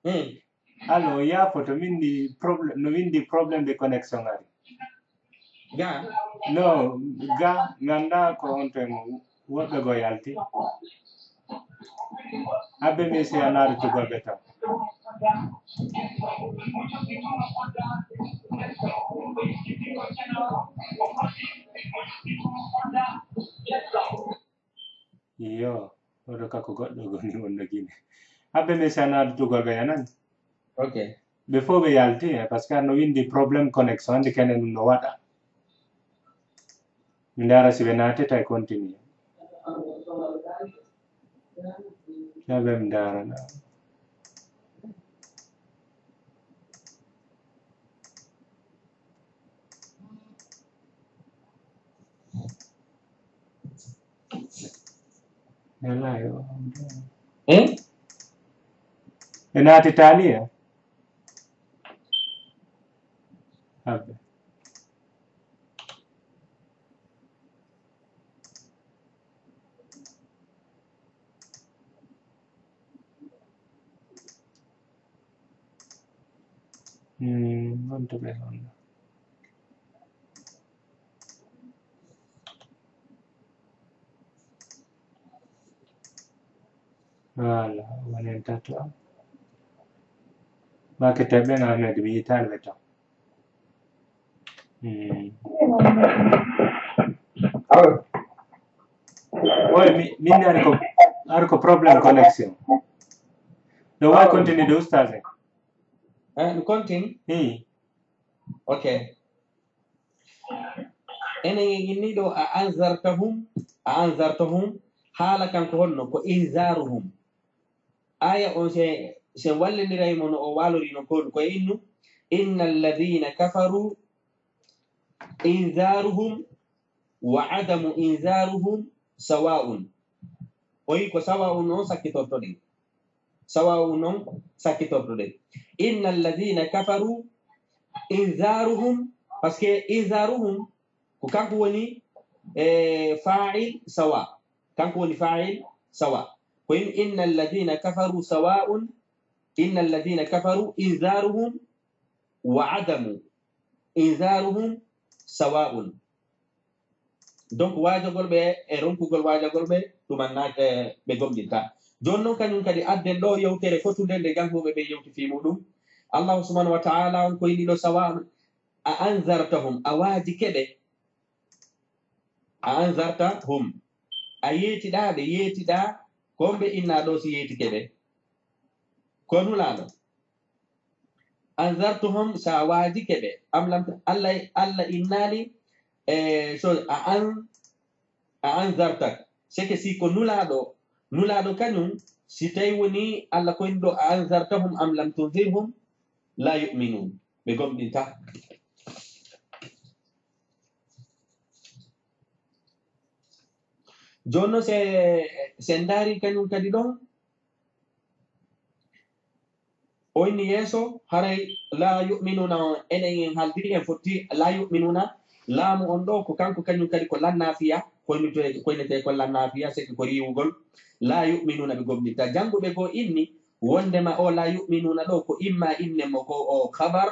Eh. Allo, yaafoto, windi problème, no windi problème de connexion ari. Ga? No, ga, mi anndaa ko on to e mo woɗɓe go yalti. Abbe mi si a naari tugol ɓe tan. Iyo, oɗo ka ko goɗɗo goni wonno Gine. Abbe mi si a naari tugol ɓe yanan. Ok. Ɓe fof ɓe yalti, eh, parce que no windi problème connexion, hannde kene ɗum no waɗa. Mi ndaara si ɓe naateta e continue. Ɓe mi ndaara na. Yalla yo. Eh? Ɓe naatitaali, eh? Abbe. Hmm, on to ɓe on. Voilà, wonen tato. Make teɓɓe na Ahmed, mi yitaali ɓe taw. Hmm. Oy, mi, min ari ko, ari ko problème connexion. No wawi continue de, Oustaz en. Eh, mi continue? Hmm. Ok. Enen en inni ɗo a anzartahum, a anzartahum, haala kanko honno? Ko inzaruhum. Aya on se, se walliniray mo no o walori no ko, ko innu, inna alladhina kafaru inzaruhum wa adamu inzaruhum sawa'un. O yi ko sawa'un on sakkitortoɗen. Sawa'un on sakkitortoɗen. Inna alladhina kafaru inzaruhum, parce que inzaruhum ko kanko woni, eh, fa'il sawa. Kanko woni fa'il sawa. Ko in-, inna alladhina kafaru sawa'un, inna alladhina kafaru inzaruhum wa adamu inzaruhum sawa'un. Donc, waajagol ɓe e ronkugol waajagol ɓe, ɗum annaaki, eh, ɓe gomɗinta. Jooni noon, kañum kadi adden ɗo yewtere fotunde nde jannguɓe ɓe yewti fii muɗum. Allahu subhanahu wa ta'ala on ko inni ɗo sawa, a anzartahum, a waajike ɓe. A anzartahum. A yeetiɗaa ɓe, yeetiɗaa ko on ɓe innaa ɗo si yeetike ɓe. Ko Nulaaɗo. Anzartuhum, sa waajike ɓe. Am lam, Allah, Allah innaali, e, so a an, a anzartak. Seke si ko Nulaaɗo, Nulaaɗo kañum, Si tawi woni Allah koyni ɗo, a anzartahum am lam tunzirhum la yu'minun, ɓe gomɗinta. Jooni noon, se, se ndaari kañum kadi ɗon, o inni yeeso, haray la yu'minuna on, enen en haaldiri, en fotti la yu'minuna, laamu on ɗo ko kanko kañum kadi ko lan nafiya, koynete, koynete ko lan nafiya, seke ko riiwugol, la yu'minuna ɓe gomɗinta. Jannguɓe goo inni, wondema o la yu'minuna ɗo ko imma inne mo ko o khabar,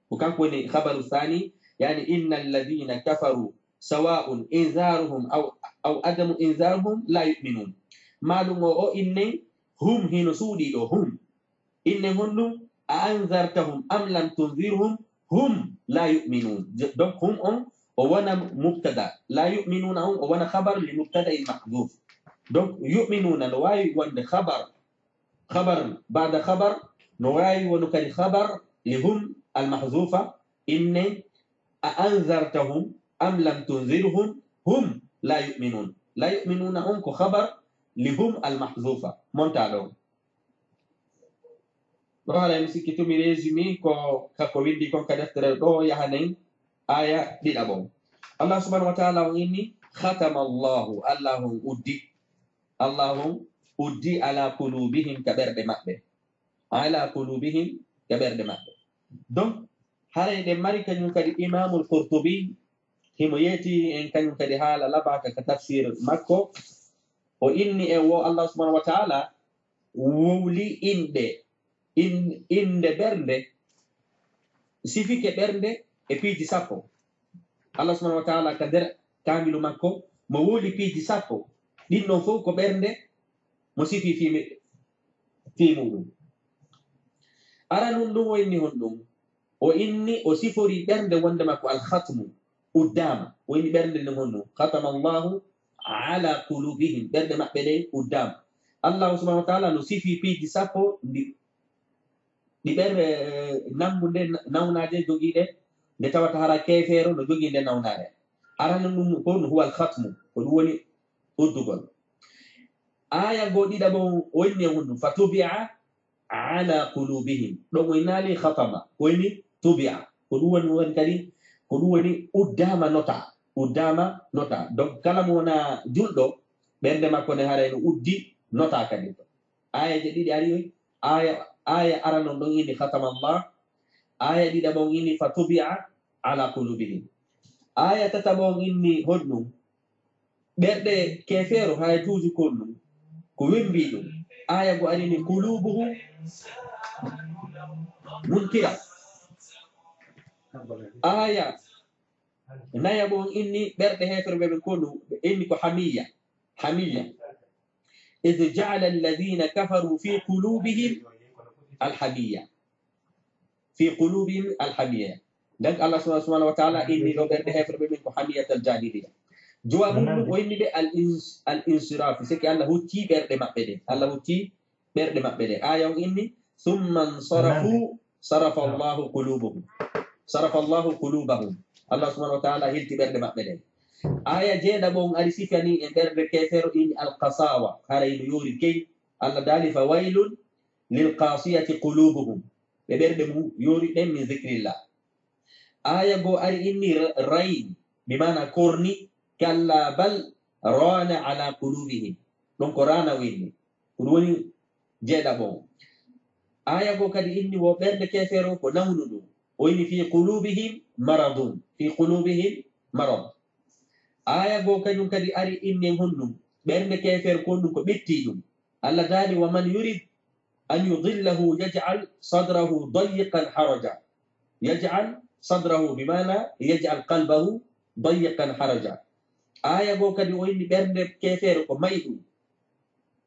ko kanko woni khabaru thani, yani inna alladhina kafaru sawa'un inzaruhum aw, aw adamu inzaruhum la yu'minun. Maɗum o, o inne hum hino suuɗi ɗo, hum. Inne honɗum? A anzartahum am lam tunzirhum hum la yu'minun. Je-, donc hum on o wona mubtada. La yu'minuna on o wona khabar li mubtada in mahdhuf. Donc yu'minuna no waawi wonde khabar, khabar ba'da khabar, no waawi wonu kadi khabar li hum al mahdhufa, inne a anzartahum am lam tunzirhum hum la yu'minun. La yu'minuna on ko khabar li hum al mahdhufa. Monta ɗon. Ɗo haray mi sikki tumi résumé ko kako windi kon ka deftere ɗo yahanen aya ɗiɗaɓo. Allah subhanahu wa ta'ala on inni, khatama Allahu, Allah on uddi. Allah on uddi ala qulubihim ka ɓerɗe maɓɓe. Ala qulubihim ka ɓerɗe maɓɓe. Donc, haray ɗen mari kañum kadi Imamul Qurtubi, himo yeeti en kañum kadi haala labaka ka tafsir makko. O inni en wo Allah subhanahu wa ta'ala wowli inɗe, in-, innde ɓernde, sifike ɓernde e piiji sappo. Allah subhanahu wa ta'ala ka nder kaamilu makko, mo wowli piiji sappo. Ɗin ɗon fof ko ɓernde mo sifi fii mi-, fii muɗum. Aranun ɗum o inni honɗum? O inni, o sifori ɓernde wonde makko al-khatmu, uddaama. O inni ɓernde nden honno? Khatama Allahu ala qulubihim. Ɓerɗe maɓɓe ɗen uddaama. Allahu subhanahu wa ta'ala no sifi piiji sappo ndi, ɗi ɓer-, eh, nanngu nde na-, nawnaaje jogiiɗe, nde tawata hara keefeero no jogii nde nawnaare. Arana ɗum ko no huwal khatmu, ko ɗum woni uddugol. Aya goo ɗiɗaɓo o inni e honɗum? Fatubi'a ala qulubihim. Ɗon o innaali khatama, o inni tubi'a. Ko ɗum woni, woni kadi, ko ɗum woni uddaama nota, uddaama nota. Donc, kala mo wona julɗo, ɓernde makko nde haray no uddi nota kadi. Aya je ɗiɗi ari, aya, aya aranon ɗon inni khatama Allah, aya ɗiɗaɓo on inni fatubi'a ala qulubihim. Aya tataɓo on inni honɗum? Ɓerɗe keefeero, haya tuuji kon ɗum, ko wembi ɗum. Aya go arini qulubuhum munkira. Aya nayaɓo on inni ɓerɗe heeferɓe ɓen kon ɗum, ɓe inni ko hamiya. Hamiya. Idh ja'ala alladhina kafaru fi qulubihim alhamiya. Fi qulubihim alhamiya. Donc, Allah subhanahu, subhanahu wa ta'ala inni ɗo ɓerɗe heeferɓe ɓen ko hamiyatal jahiliya. Jowa mum ɗum o inni ɓe al ins-, al insirafu. C'est que Allah hucci ɓerɗe maɓɓe ɗen. Allah hucci ɓerɗe maɓɓe ɗen. Aya on inni, thumma ansarafu, sarafa Allahu qulubahum. Sarafa Allahu qulubahum. Allah subhanahu wa ta'ala hilti ɓerɗe maɓɓe ɗen. Aya jeeɗaɓo on ari sifani e ɓerɗe keefeero inni al qasawa. Haray no yoori key. Allah daali, fa waylun lil qasiyati qulubuhum. Ɓe ɓerɗe mum yoori ɗen min zikrillah. Aya goo ari inni ra-, rayn, bi maana korni, kalla bal rana ala qulubihim. Ɗon ko rana o inni. Ko ɗum woni jeeɗaɓo on. Aya goo kadi inni wo ɓernde keefeero ko nawnu ɗum. O inni fi qulubihim maradun. Fi qulubihim marad. Aya goo kañum kadi ari inni en honɗum. Ɓernde keefeero ko ɗum ko ɓetti ɗum. Allah daali, wa man yurid an yudillahu yaj'al sadrahu dayyiqan haraja. Yaj'al sadrahu, bi maana yaj'al qalbahu dayyiqan haraja. Aya goo kadi o inni ɓernde keefeero ko mayɗum.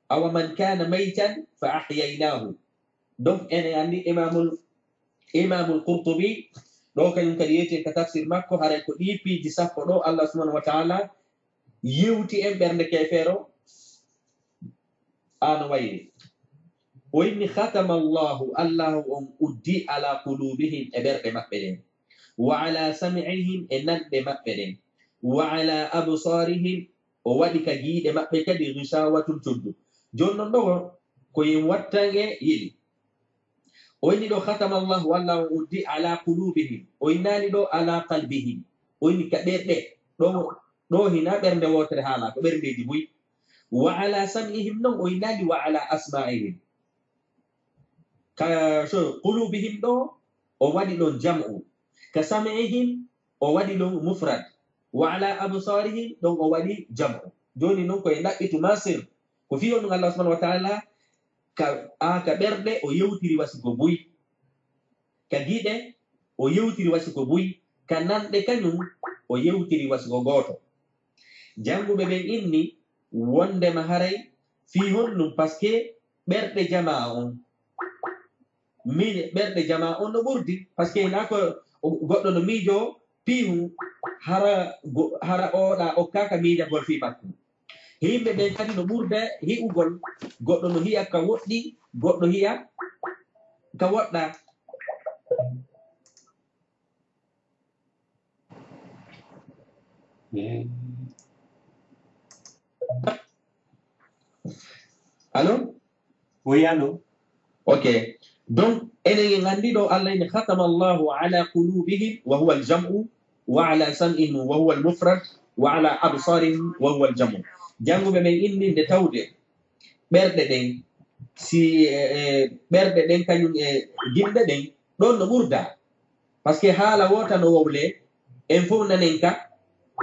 Awa man kana maytan fa ahyaynahu. Donc, ene anndi Imamul, Imamul Qurtubi, ɗo kañum kadi yeeti en ka tafsir makko, haray ko ɗi piiji sappo ɗo Allah subhanahu wa ta'ala yewti en ɓernde keefeero, ano wayri. O inni, khatama Allahu, Allahu on uddi ala qulubihim, e ɓerɗe maɓɓe ɗen, wa ala sam'ihim, e nanɗe maɓɓe ɗen, wa ala absarihim, o waɗi ka giiɗe maɓɓe kadi, ghishawatun, cuddu. Jooni non ɗo, ko yen wattange yeli. O inni ɗo khatama Allahu, Alla on uddi ala qulubihim. O innaali ɗo ala qalbihim. O inni ka ɓerɗe. Ɗo, ɗo hina ɓernde wootere haala, ko ɓerndeeji buy. Wa ala sam'ihim non, o innaali wa ala asma'ihim. Ka so qulubihim ɗo, o waɗi ɗon jam'u. Ka sam'ihim, o waɗi ɗon mufrad. Wa ala absarihim, ɗon o waɗi jam'u. Jooni non ko e ɗaɓɓitu masir. Ko fii on ɗum Allah subhanahu wa ta'ala ka, a, ka ɓerɗe o yewtiri wasi ko buy. Ka giɗe o yewtiri wasi ko buy. Ka nanɗe kañum o yewtiri wasi ko gooto. Jannguɓe ɓen inni wondema haray fii honɗum, parce que ɓerɗe jamaa on, mi-, ɓerɗe jamaa on no ɓurdi, parce que hinaa ko goɗɗo no miijoo piihu, hara go-, hara oɗa okkaaka miijagol fii makko. Yimɓe ɓen kadi no ɓurda hi'ugol, goɗɗo no hi'a ka woɗɗi, goɗɗo hi'a ka woɗɗa. Allo? Oui, allo. Ok. Donc, enen en anndi ɗo Allah inni, khatama Allahu ala qulubihim wa huwa al-jam'u, wa ala sam'ihim wa huwa al-mufrad, wa ala absarihim wa huwa al-jam'u. Jannguɓe ɓen inni nde tawde ɓerɗe ɗen, si, e, e, ɓerɗe ɗen kañum e gimɗe ɗen, ɗon no ɓurda. Parce que haala woota no wowle, en fof nanen ka,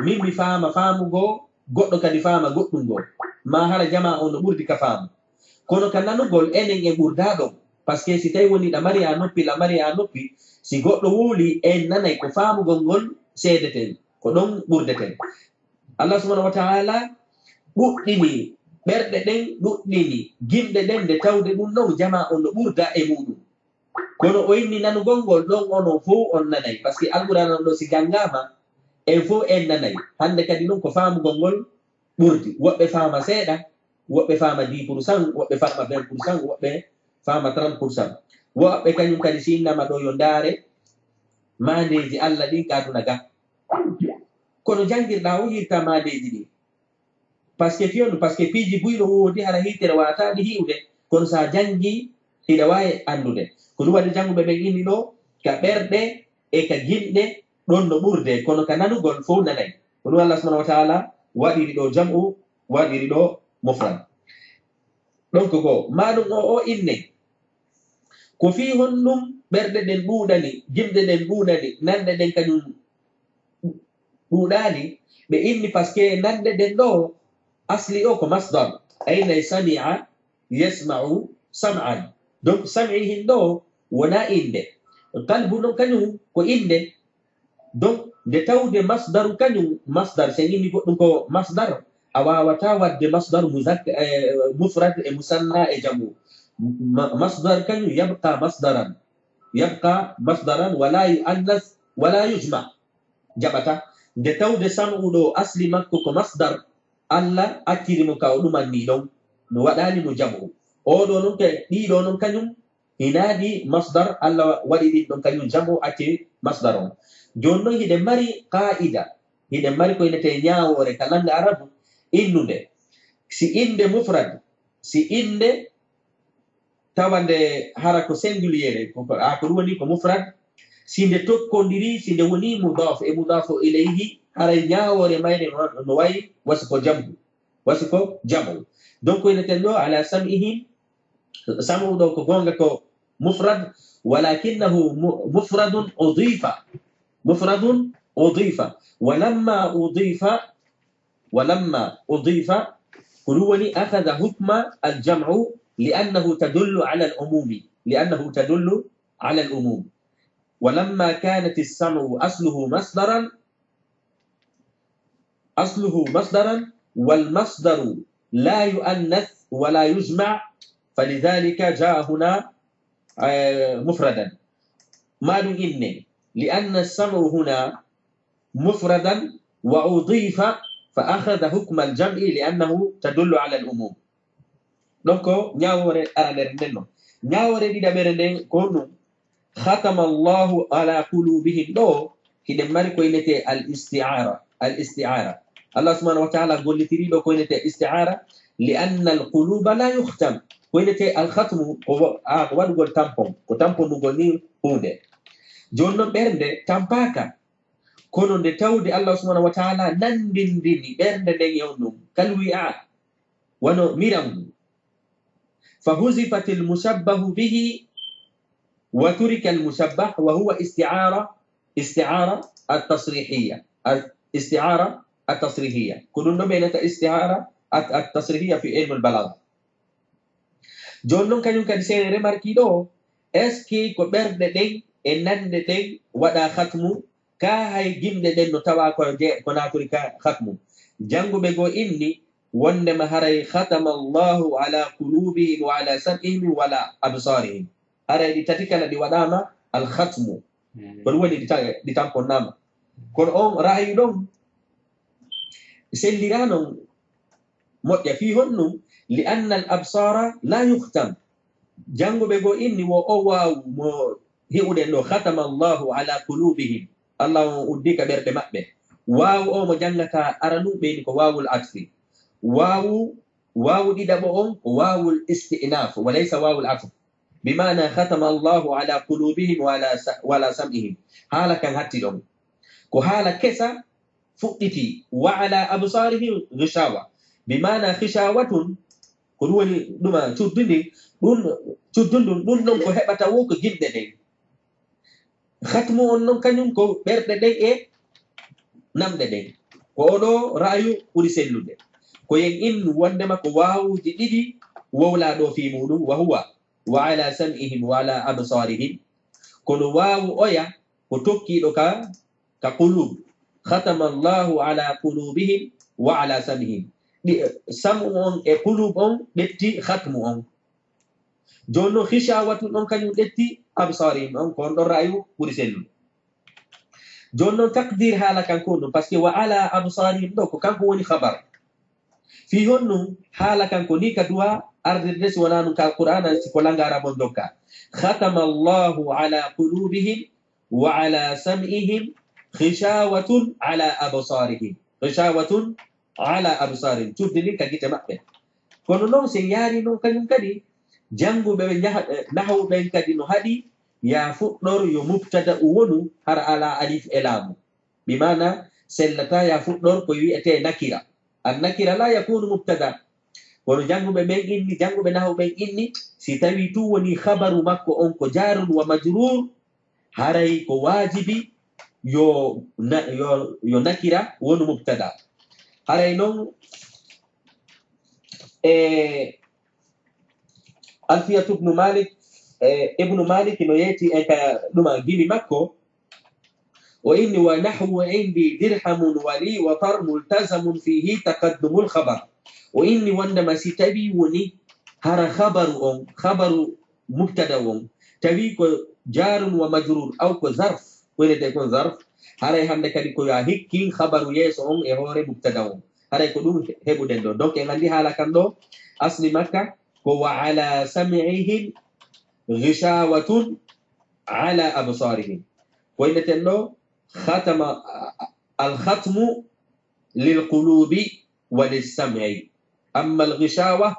min mi faama faamu goo, goɗɗo kadi faama goɗɗum goo. Ma hara jamaa on no ɓurdi ka faamu. Kono ka nanugol, enen en ɓurda ɗon. Parce que si tawi woni ɗa mari a noppi, la mari a noppi, si goɗɗo wowli, en nanay ko faamugol ngol seedeten, ko ɗon ɓurdeten. Allah subhanahu wa ta'ala ɗuɗɗini ɓerɗe ɗen, ɗuɗɗini gimɗe ɗen, nde tawde ɗum ɗon jamaa on no ɓurda e muɗum. Kono o inni nanugol ngol ɗon, onon fof on nanay. Parce que Alqur'aana on ɗo si janngaama, en fof en nanay. Hannde kadi ɗum ko faamugol ngol ɓurdi. Woɓɓe faama seeɗa, woɓɓe faama dix pour cent, woɓɓe faama vingt pour cent, woɓɓe faama trente pour cent. Woɓɓe kañum kadi si innama ɗo yo ndaare maandeeji Allah ɗin ka aduna ga. Kono janngirɗaa o hirta maandeeji ɗin. Parce que fii honɗum, parce que piiji buy no woodi, hara hiitere waawataa ɗi hi'ude, kono so a janngii, hiɗa waawi anndude. Ko ɗum waɗi jannguɓe ɓen inni ɗo, ka ɓerɗe e ka gimɗe, ɗon no ɓurde, kono ka nanugol fof nanay. Ko ɗum Allah subhanahu wa ta'ala waɗiri ɗo jam'u, waɗiri ɗo mufrad. Donc ko maa ɗum o, o inne, ko fii honɗum ɓerɗe ɗen ɗuuɗani, gimɗe ɗen ɗuuɗani, nanɗe ɗen kañum ɗuuɗaani, ɓe inni parce que nanɗe ɗen ɗo asli o ko masdar, aynay sami'a yasma'u sam'an. Donc sam'ihin ɗo wona innde. Qalbu non kañum ko innde. Donc nde tawde masdaru kañum, masdar, si en inni goɗɗum ko masdar, a waawataa waɗde masdar muzak-, eh, mufrad e musanna e jamu. Ma-, masdar kañum yabqa masdaran. Yabqa masdaran wala yu'annas wala yujma. Jaɓata. Nde tawde sam'u ɗo asli makko ko masdar, Allah acciri mo ka o ɗumanni ɗon, no waɗani mo jam'u. Oɗo non ke, ɗiɗo non kañum, hinaadi masdar, Allah waɗi ɗin ɗon kañum jam'u acci masdar on. Jooni non hiɗen mari qaa'ida, hiɗen mari ko innetee ñaawoore ka lannga arabu, innunde. Si innde mufrad, si innde tawa nde hara ko singulier, ko, ko, a, ko ɗum woni ko mufrad, si nde tokkondiri, si nde woni mudaf e mudafu ilayhi, haray ñaawoore mayre no, no wayi wasi ko jam'u, wasi ko jam'u. Donc, ko inneten ɗo, ala sam'ihim, sam'u ɗo ko goonga ko mufrad, walakinnahu mu-, mufradun udifa. Mufradun udifa. Walamma udifa, walamma udifa, ko ɗum woni akhadha hukma al-jam'u li'annahu tadullu ala al-umumi. Li'annahu tadullu ala al-umum. Walamma kanat as-sam'u asluhu masdaran, asluhu masdaran, wal masdaru la yu'annath wa la yujma', falidhalika ja'a huna, eh, mufradan. Maa ɗum inne, li'anna as-sam'u huna mufradan wa udifa fa akhadha hukma al-jam'i li'annahu tadullu ala al-umum. Donc, ñaawoore aranere nden non. Ñaawoore ɗiɗaɓere nden ko honɗum? Khatama Allahu ala qulubihim. Ɗo, hiɗen mari ko innetee al-isti'ara. Al-isti'ara. Allah subhanahu wa ta'ala gollitiri ɗo ko innetee isti'ara, li anna al-quluba la yukhtam. Ko innetee alkhatmu, ko wa-, a, ko waɗugol tampon, ko tamponugol ni huunde. Jooni noon ɓernde tampaaka, kono nde tawde Allah subhanahu wa ta'ala nanndindini ɓernde nden e on ɗum, kal wi'a, wano miram ngu. Fa huzifatil mushabbahu bihi wa turika al mushabbah wa huwa isti'ara, isti'ara at-tasrihiyya. Al-, isti'ara at-tasrihiyya. Ko ɗum ɗo ɓe innata isti'ara at-, at-tasrihiyya fi ilmul balagha. Jooni noon kañum kadi, si en remarki ɗo, est-ce que ko ɓerɗe ɗen e nande ɗen waɗa khatmu, kaa hay gimɗe ɗen no tawa ko je-, ko naatiri ka khatmu? Jannguɓe goo inni wondema haray khatama Allahu ala qulubihim wa ala sam'ihim wa ala absarihim. Haray ɗi tati kala ɗi waɗaama al khatmu. Mm. Ko ɗum woni ɗi ta-, ɗi tamponnaama. Kono on ra'ayu ɗon sellira non moƴƴa. Fii honɗum? Li anna al absara la yukhtam. Jannguɓe goo inni wo o waawu mo heɓuɗen ɗo, khatama Allahu ala qulubihim. Allah on uddi ka ɓerɗe maɓɓe. Waawu o mo janngata aranu ɓeyni ko waawul atfi. Waawu, waawu ɗiɗaɓo on ko waawul isti'naf, wa laysa waawul atf. Bi maana khatama Allahu ala qulubihim wa ala sa-, wa ala sam'ihim. Haala kan hatti ɗon. Ko haala kesa fuɗɗiti, wa ala absarihim ghishawa. Bi maana ghishawatun, ko ɗum woni ɗuma cuddundi, ɗum cuddundun, ɗum ɗon ko heɓata wo ko gimɗe ɗen. Khatmu on non kañum ko ɓerɗe ɗen e namɗe ɗen. Ko oɗo ra'ayu ɓuri sellude. Ko yen in wondema ko waawuuji ɗiɗi wowlaa ɗo fii muɗum, wa huwa, wa ala sam'ihim wa ala absarihim. Kono waawu oya ko tokkiiɗo ka, ka qulub. Khatama Allahu ala qulubihim wa ala sam'ihim. Ɗi, sam'u on e qulub on ɓetti khatmu on. Jooni non, khishawatun on kañum ƴetti absarihim on, ko on ɗon ra'ayu ɓuri sellude. Jooni non, takdir haala kan ko ɗum, parce que wa ala absarihim ɗo, ko kanko woni khabar. Fii honɗum haala kan ko ni ka du'a ardirde, si wonaa ɗum ka Qur'aana, si ko lannga Arab on jokka. Khatama Allahu ala qulubihim wa ala sam'ihim, khishawatun ala absarihim. Khishawatun ala absarihim. Cuddi ndin ka gite maɓɓe. Kono non, si en yaari non kañum kadi, jannguɓe ɓe njaha-, eh, nahwu ɓen kadi no haɗi, yaa fuɗɗor yo mubtada u wonu, hara alaa alif e laamu. Bi maana, sellataa yaa fuɗɗor ko wi'etee nakira. An nakira la yakunu mubtada. Kono jannguɓe ɓen inni, jannguɓe nahwu ɓen inni, si tawii tun woni khabaru makko on ko jaarun wa majruur, haray ko waajibi yo na-, yo, yo nakira wonu mubtada. Haray non, e Alfiyatu ibnu Malik, e Ibnu Malik no yeeti en ka ɗuma gimi makko, o inni: "Wa nahwu indi dirhamun wali wa tar multazamun fihi taqaddumul khabar." O inni wondema si tawi woni hara khabaru on, khabaru mubtada on, tawi ko jaarun wa majruur, aw ko zarf, wonete kon zarf, haray hannde kadi ko yo a hikkin khabaru yeeso on e hoore mubtada on. Haray ko ɗum he-, heɓuɗen ɗo. Donc, en anndi haala kan ɗo, asli makka ko: "Wa ala sam'ihim ghishawatun ala absarihim." Ko inneten ɗo, khatama, al khatmu lil qulubi wa lis sam'i. Amma al ghishawa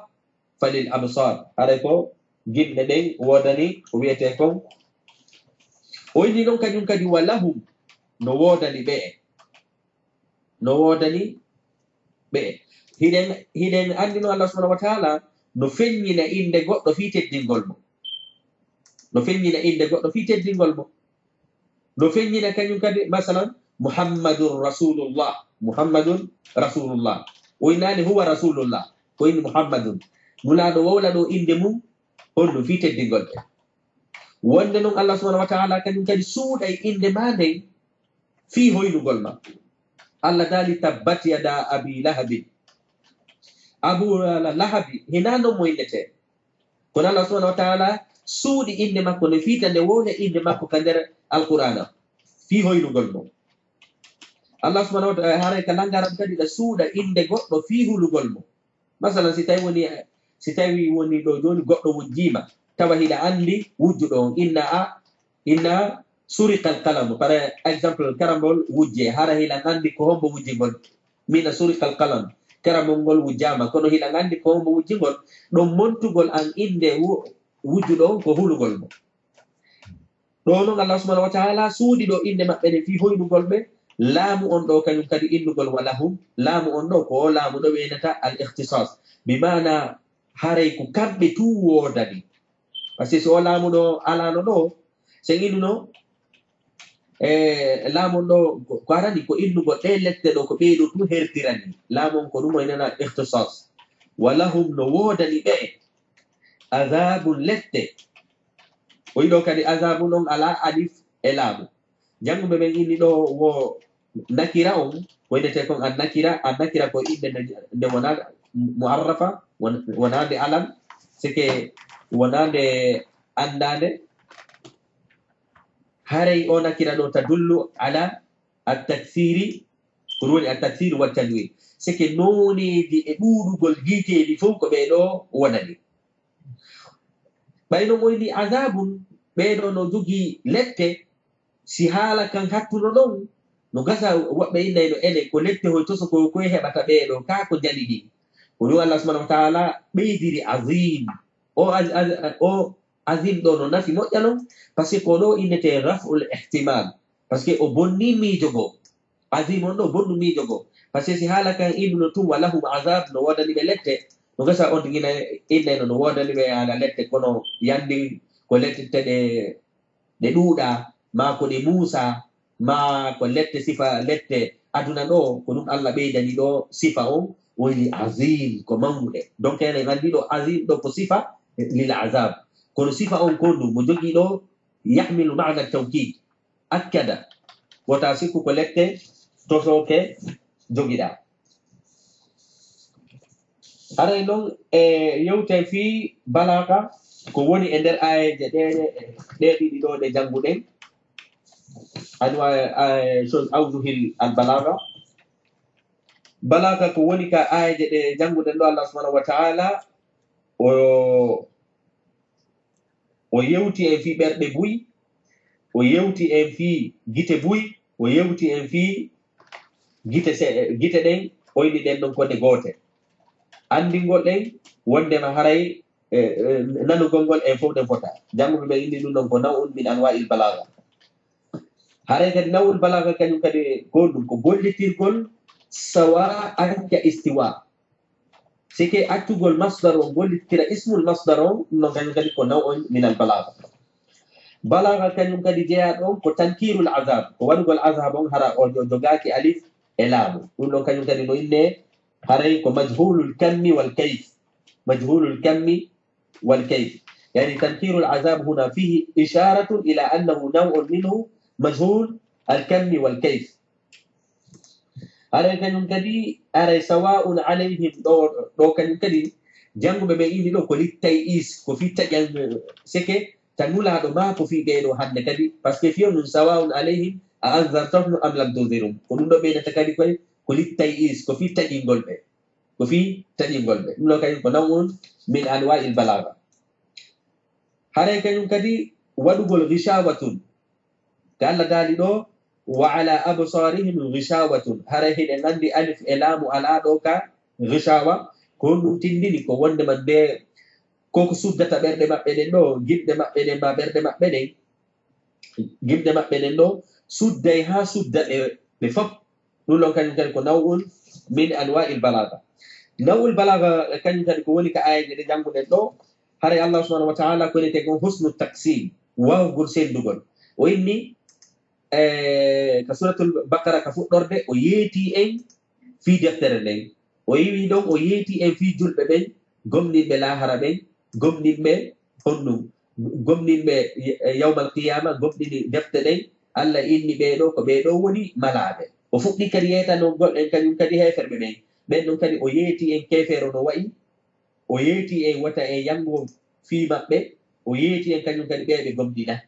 falil absar. Haray ko gimɗe ɗen woodani ko wi'etee kon. O inni non kañum kadi: "Wa lahum", no woodani ɓe. No woodani ɓe. Hiɗen, hiɗen anndi no Allah subhanahu wa ta'ala no feññina innde goɗɗo fii teddingol mo. No feññina innde goɗɗo fii teddingol mo. No feññina kañum kadi, masalan, Muhammadun Rasulullah. Muhammadun Rasulullah. O innaali huwa Rasulullah. Ko inni Muhammadun. Nulaaɗo wowla ɗo innde mum, honɗum fii teddingol ɓe. Wonde non Allah subhanahu wa ta'ala kañum kadi suuɗay innde maa nden fii hoynugol ma. Allah daali: "Tabbat yada abi lahabin." Abu Lahabi, hinaa non mo innetee. Kono Allah subhanahu wa ta'ala suuɗi innde makko nde fii ta nde wowle innde makko ka nder Alqur'aana fii hoynugol mo. Allah subhanahu wa ta'ala, haray ka lannga Arab kadi, ɗa suuɗa innde goɗɗo fii hulugol mo. Masalan, si tawi woni, si tawi woni ɗo jooni goɗɗo wujjiima, tawa hiɗa anndi wujjuɗo on, inna a, inna suriqa al qalam. Par exemple, karambol wujje, hara hiɗa anndi ko hombo wujji ngol. Mina suriqa al qalam. karamol ngol wujjaama, kono hiɗa anndi ko mo wujji ngol, ɗon montugol an innde wu-, wujjuɗo on ko hulugol mo. Ɗo non Allah subhanahu wa ta'ala suuɗi ɗo innde maɓɓe ɗen fii hoynugol ɓe, laamu on ɗo kañum kadi innugol wa lahum, laamu on ɗo ko o laamu ɗo ɓe innata al ikhtisas, bi maana haray ko kamɓe tun woodani. Parce que si o laamu ɗo alaano ɗo, sen innuno, e laamu on ɗo ko, ko arani ko innugol ɗe lette ɗo ko ɓee ɗo tun hertirani. Laamu on ko ɗum o innata ikhtisas. Wa lahum no woodani ɓe azabun lette. O yiɗo kadi azabun on alaa alif e laamu. Jannguɓe ɓen inni ɗo wo nakira on, ko innetee kon an nakira, an nakira ko innde nde, nde wonaa mu'arrafa, won-, wonaa nde alam, sike wonaa nde anndaande. Haray o nakira ɗo tadullu ala at-takthiri, ko ɗum woni at-takthiri wa tanwir. Sike nooneeji e ɗuuɗugol giiteeli fof ko ɓee ɗo wonani. Ɓay non o inni azabun, ɓee ɗo no jogii lette, si haala kan hattuno ɗon, no gasa woɓɓe innayno ene ko lette hoy toso ko koye heɓata ɓee ɗo, kaa ko jali ɗin. Ko ɗum Allah subhanahu wa ta'ala ɓeydiri azim. O az-, az-, o azim ɗo no nafi moƴƴa non, parce que ko ɗo innetee raf'ul ihtimal, parce que o bonni miijo goo. Azim on ɗo bonnu miijo goo. Parce que si haala kan innuno tun wa lahum azab, no woodani ɓe lette, no gasa on tigi na innayno no woodani ɓe haala lette, kono yandi ko lette ɗe, ɗe ɗuuɗa, maa ko ɗe muusa, maa ko lette sifa lette aduna ɗo, ko ɗum Allah ɓeydani ɗo sifa on, o wi'i azim, ko mawnuɗe. Donc, enen anndi ɗo azim ɗo ko sifa lil azab. Kono sifa on ko ɗum, mo jogii ɗo, yahmilu ma'na tawkid. Akkada. Wota sikku ko lette tosooke jogiɗaa. Haray non e yewten fii balaaga ko woni e nder aayeeje ɗee, ɗee ɗiɗi ɗoo ɗe jannguɗen. Anwa, eh, shon awjuhil al balaaga. Balaaga ko woni ka aayeeje ɗe jannguɗen ɗo Allah subhanahu wa ta'ala o O yewti en fii ɓerɗe buy, o yewti en fii gite buy, o yewti en fii gite se-, gite ɗen, o inni ɗen ɗon ko ɗe goote. Anndingol ɗen wondema haray, e, e, nanugol ngol en fof ɗen fota. Jannguɓe ɓen inni ɗum ɗon ko naw'un min anwa'il balaaga. Haray kadi naw'ul balaaga kañum kadi ko ɗum ko gollitirgol sawa acca istiwa. Sike accugol masdar on gollitira ismul masdar on, ɗum ɗon kañum kadi ko naw'un min al balaaga. Balaaga kañum kadi jeyaa ɗon ko tankirul azab, ko waɗugol azab on hara o jo-, jogaaki alif e laamu. Ɗum ɗon kañum kadi no inne haray ko majhulul kammi wal kayf. Majhulul kammi wal kayf. Yani tankirul azab huna fihi isharatun ila annahu naw'un minhu majhul al kammi wal kayf. Haray kañum kadi, haray sawa'un alayhim ɗo, ɗo kañum kadi, jannguɓe ɓe inni ɗo ko littay is, ko fii taƴan, seke ta nulaaɗo maa ko fii ɓee ɗo hannde kadi, parce que fiyo nun sawa'un alayhim a anzartahum am lam tunzirum. Ko ɗum ɗo ɓeynata kadi koye, ko littay is, ko fii taƴingol ɓe. Ko fii taƴingol ɓe. Ɗum ɗo kañum ko naw'un min anwa'il balaaga. Haray kañum kadi waɗugol gishawatun. Ka Allah daali ɗo, "Wa ala absarihim gishawatun." Haray hiɗen anndi alif e laamu alaa ɗo ka gishawa. Ko honɗum tindini? Ko wonde man nde ko ko suddata ɓerɗe maɓɓe ɗen ɗo, gimɗe maɓɓe ɗen, ma ɓerɗe maɓɓe ɗen, gimɗe maɓɓe ɗen ɗo, sudday haa sudda ɓe, ɓe fop. Ɗum ɗon kañum kadi ko naw'un min anwa'il balaaga. Naw'ul balaaga kañum kadi ko woni ka aayeeje ɗe jannguɗen ɗo. Haray Allah subhanahu wa ta'ala ko wiyetee kon husnu taqsim, waawugol senndugol. O inni, eh, ka Suratul Baqara ka fuɗɗorde, o yeetii en fii deftere nden. O iwi ɗon, o yeetii en fii julɓe ɓen, gomɗinɓe laahara ɓen, gomɗinɓe honɗum, gomɗinɓe y-, yawmal qiyaama, gomɗini defte ɗen. Allah inni ɓee ɗoo, ko ɓee ɗoo woni malaaɓe. O fuɗɗi kadi yeetanogol en kañum kadi heeferɓe ɓen. Ɓen ɗon kadi o yeetii en keefeero no wa'i, o yeetii en wota en yanngo fii maɓɓe, o yeetii en kañum kadi ɓee ɓe gomɗina.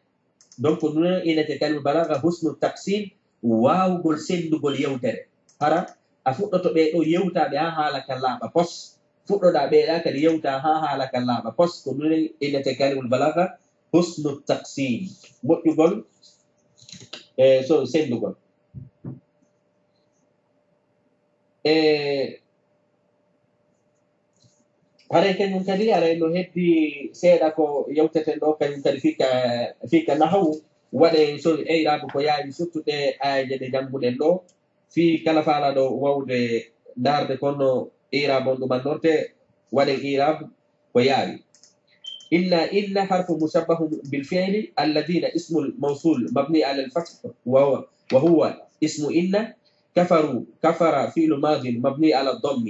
Donc, ɗum ɗon innete kalima balaaga husnu taqsim, waawugol senndugol yewtere. Hara a fuɗɗoto ɓee ɗoo yewtaaɓe haa haala kan laaɓa pos. Fuɗɗoɗaa ɓee ɗaa kadi yewtaa haa haala kan laaɓa pos. Ko ɗum ɗon innete kalimul balaaga husnu taqsim. Moƴƴugol, e, so senndugol. E, Haray kañum kadi, aray no heddi seeɗa ko yewteten ɗo, kañum kadi fika, fika nahawu, waɗe so i'raabu ko yaawi, surtout ɗe aayeeje ɗe jannguɗen ɗo, fii kala faalaɗo wawde ndaarde kono i'raab on ɗumannorte, waɗen i'raab ko yaawi. إن إن حرف مشبه بالفعل الذين اسم الموصول مبني على الفتح وهو, وهو اسم إن كفروا كفر فعل ماض مبني على الضم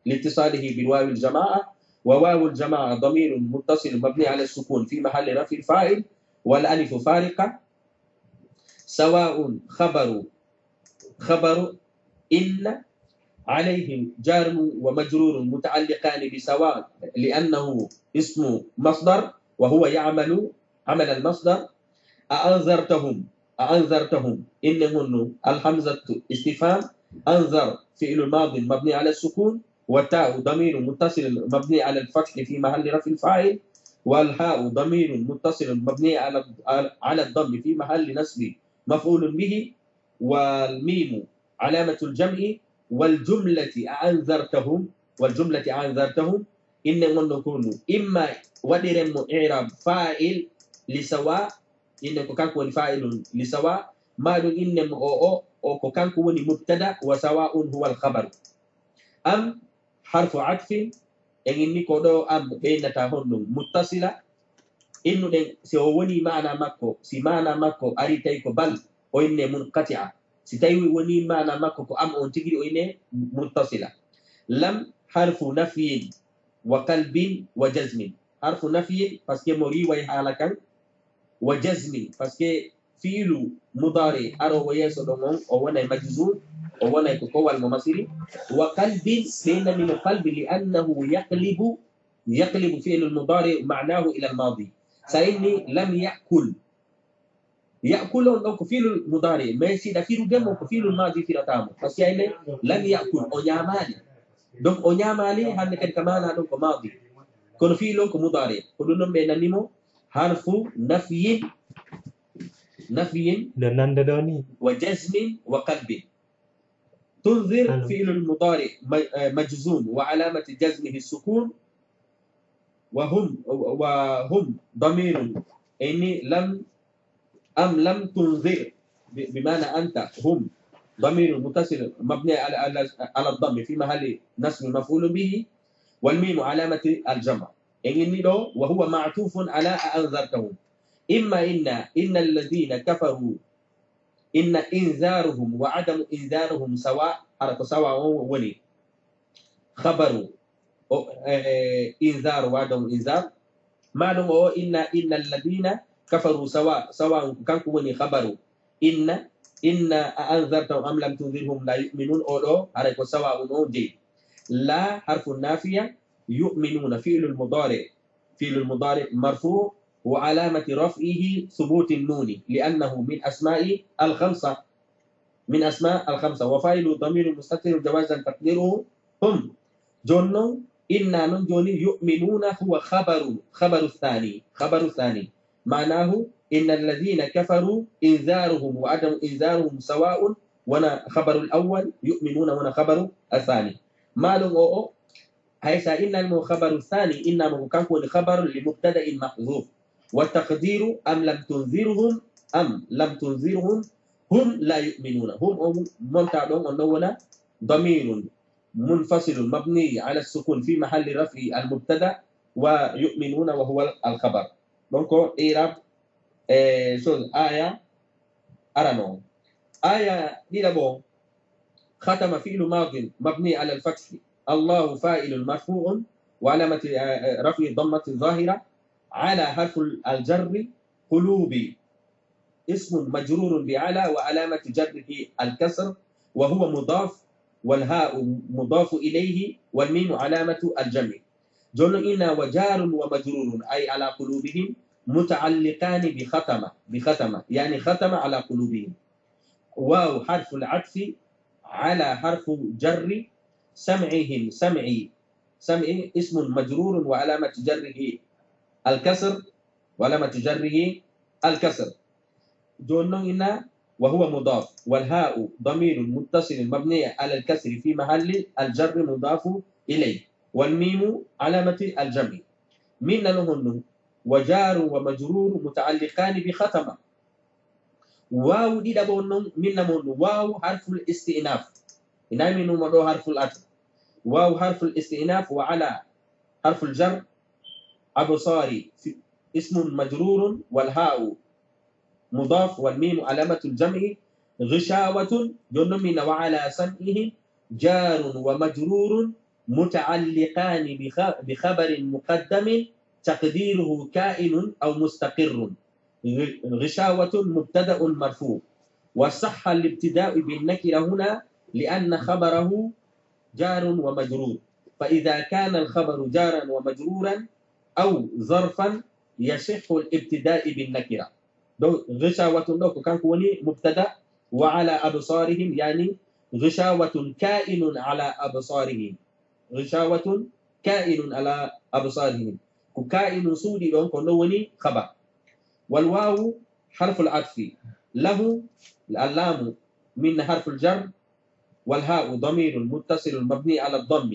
لاتصاله بالواو الجماعة وواو الجماعة ضمير متصل مبني على السكون في محل رفع فاعل والألف فارقة سواء خبر خبر إن عليهم جار ومجرور متعلقان بسواء لأنه اسم مصدر وهو يعمل عمل المصدر أأنذرتهم أأنذرتهم إن هن الهمزة استفهام أنذر فعل ماض مبني على السكون والتاء ضمير متصل مبني على الفتح في محل رفع فاعل والهاء ضمير متصل مبني على على الضم في محل نصب مفعول به والميم علامة الجمع والجملة أأنذرتهم والجملة أأنذرتهم إن هن كونوا إما waɗiren mo i'raab faa'il li sawa, inne ko kanko woni faa'ilun li sawa, maa ɗum inne mo o o o ko kanko woni mubtada wa sawa'un huwa al khabar. Am harfu atfin, en inni ko ɗo am ɓeynata honɗum muttasila. Innuɗen si o woni maana makko, si maana makko ari tawi ko bal, o inne munqati'a. Si tawi woni maana makko ko am on tigiri, o inne muttasila. Lam harfu nafyin wa qalbin wa jazmin. Harfu nafyin, parce que mo riway haala kan, wa jazmin, parce que fiilu mudaari aroowo yeeso ɗon on, o wonay majzuum, o wonay ko kowal mo masiri. Wa qalbin, ɓe innani mo qalbi, li annahu yaqlibu, yaqlibu fiilu mudaari maanahu ila al maadi. Sa inni lam yakul, yakul on ɗon ko fiilu mudaari, mais si ɗa firude mo ko fiilu maadi firata mo. Parce que ayne lam yakul, o ñaamaali. Donc o ñaamaali, hannde kadi ka maana ɗon ko maadi. Kono fiilu on ko mudaari. Ko ɗum ɗon ɓe nanni mo harfu nafyin, nafyin. No nande ɗo ni. Wa jazmin wa qalbin. Tunzir fi'lul mudari majzum wa alamati jazmihi sukun. Wa hum, wa hum damirun. Ini lam, am lam tunzir. Bi, bi ma'na anta. Hum damirun muttasil mabni ala, ala, ala dhammi fi mahalli nasbi maf'ulun bihi. Wal mimu alamati al jama'. En inni ɗo, wa huwa ma'tufun ala a anzartahum. Imma inna, inna alladhina kafaru, inna inzaruhum wa adamu inzaruhum sawa, hara ko sawa on woni khabaru, o, e, e, inzaru wa adamu inzar. Ma ɗum o, inna, inna alladhina kafaru sawa, sawa on kanko woni khabaru. Inna, inna a anzartahum am lam tunzirhum la yu'minun, o ɗo, haray ko sawa on o jeyi. La harfu nafiya, yu'minuna fi'lul mudari, fi'lul mudari marfu wa alamati raf'ihi subuti nuni li annahu min asma'i al khamsa, min asma al khamsa wa fa'ilu damiru mustatirun jawazan taqdiruhu hum. Jooni non, inna non jooni yu'minuna huwa khabaru, khabaru thani, khabaru thani. Ma'nahu inna alladhina kafaru inzaruhum wa adamu inzaruhum sawa'un, wana khabaru al awwal, yu'minuna wana khabaru al thani. Malum o o, hay sa innani mo khabaru thani, inna mo ko kanko woni khabaru li mubtada'in mahdhuf. Wa taqdiru am lam tunzirhum, am lam tunzirhum, hum la yu'minuna. Hum o monta ɗon on ɗon wona damirun munfasilun mabni ala sukun fi mahalli raf'i al mubtada wa yu'minuna wa huwa al khabar. Donc, i'rab, e, chose, aya arano. Aya ɗiɗaɓo, khatama fi'lu madin mabni ala al fathi. Allahu fa'ilun marfu'un wa alamati, e, e, raf'i dhammati zahira ala harfu al jarri qulubi. Ismun majrurun bi ala wa alamatu jarrihi al kasr wa huwa mudaf wal ha'u mudafu ilayhi wal mimu alamatu al jam'i. Jooni inna wa jarun wa majrurun ay ala qulubihim muta'alliqani bi khatama, bi khatama, yani khatama ala qulubihim. Waw harfu al atfi ala harfu jarri sam'ihim, sam'i, sam'i ismun majrurun wa alamatu jarrihi al kasr, wa alamatu jarrihi al kasr. Jooni non inna wa huwa mudaf wal ha'u damirun muttasilun mabni ala al kasri fi mahalli al jarri mudafu ilayh. والميم علامة الجمع. Min nano honno, وجار ومجرور متعلقان بختم. Waawu ɗiɗaɓo on non, min namo honno, waawu harful isti'naf. Ina min numa ɗo harful atf. Waawu harful isti'naf وعلى حرف الجر أبصار اسم مجرور والهاء مضاف والميم علامة الجمع. غشاوة, jonnon min na وعلى سمعهم جار ومجرور متعلقان بخ-، بخبر مقدم تقديره كائن أو مستقر. غ-، غشاوة مبتدأ مرفوع وصح الابتداء بالنكرة هنا لأن خبره جار ومجرور، فإذا كان الخبر جارا ومجرورا أو ظرفا يصح الابتداء بالنكرة. Donc, غشاوة ɗo ko kanko woni mubtada, وعلى أبصارهم, yani غشاوة كائن على أبصارهم. غشاوة كائن على أبصارهم. Ko كائن suuɗii ɗon, ko ɗon woni خبر. والواو حرف العطف. له اللام من حرف الجر والهاء ضمير متصل مبني على الضم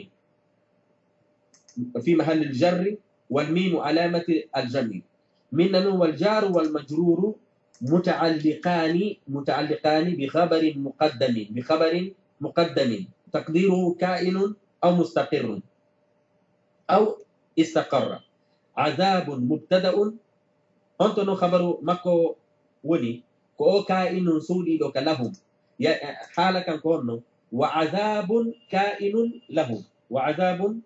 في محل الجر والميم علامة الجمع. Min nano والجار والمجرور متعلقان، متعلقان بخبر مقدم، بخبر مقدم تقديره كائن أو مستقر أو استقر. عذاب مبتدأ. Honto no khabaru makko woni? Ko o كائن suuɗiiɗo ka لهم. Ya, haala kan ko honno? وعذاب كائن لهم. وعذاب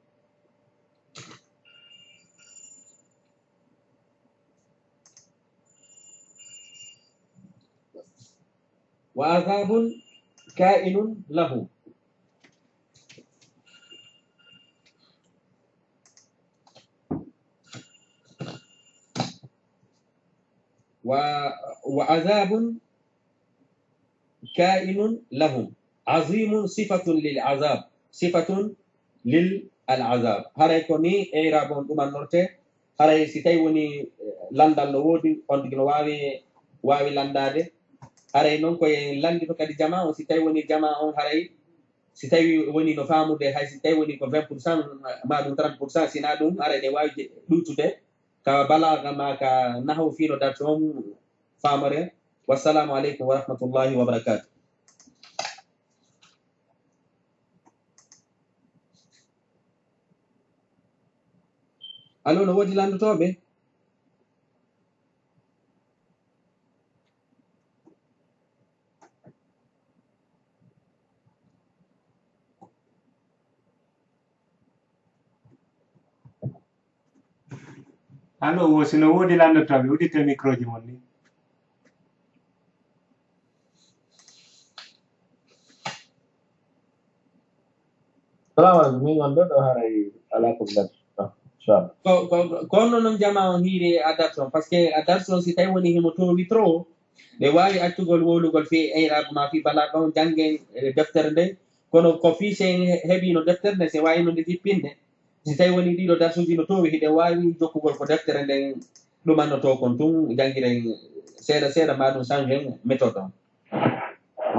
وعذاب كائن لهم. و-، وعذاب كائن لهم. عظيم صفة للعذاب، صفة للعذاب. Haray ko ni i'raab on ɗumannorte. Haray si tawi woni, eh, lanndal no woodi, on tigi no waawi, waawi lanndaade. Haray non ko en lanndito kadi jamaa on, si tawi woni jamaa on, haray si tawi woni no faamude, hay si tawi woni ko vingt pour cent, ma ɗum trente pour cent, si na ɗum, haray ɗe waawi je-, ɗuytude ka balaaga ma ka nahaw fii no darto on faamore. Wassalaamu aleykum wa rahmatullahi wa barakaatuh. Allo, no woodi lanndotooɓe? Allo, wo, si no woodi lanndotooɓe, uddite microji mon ni. Salamu aleykum, min wonde ɗo haray alaa ko mi laddi. Ah, inchallah. Ko, ko, ko honno non jamaa on hiiri e a darsi on? Parce que a darsi on, si tawi woni himo toowi trop, ɓe waawi accugol wowlugol fii i'raab ma fii balaaga on, janngen, eh, deftere nden. Kono ko fii si en he-, heɓiino deftere nden, si en waawino nde jippinde. Si tawi woni ɗiɗo darsuuji no toowi, hiɗen waawi jokkugol ko deftere nden ɗumannotoo kon tun, janngiren seeɗa seeɗa, maa ɗum changen méthode on.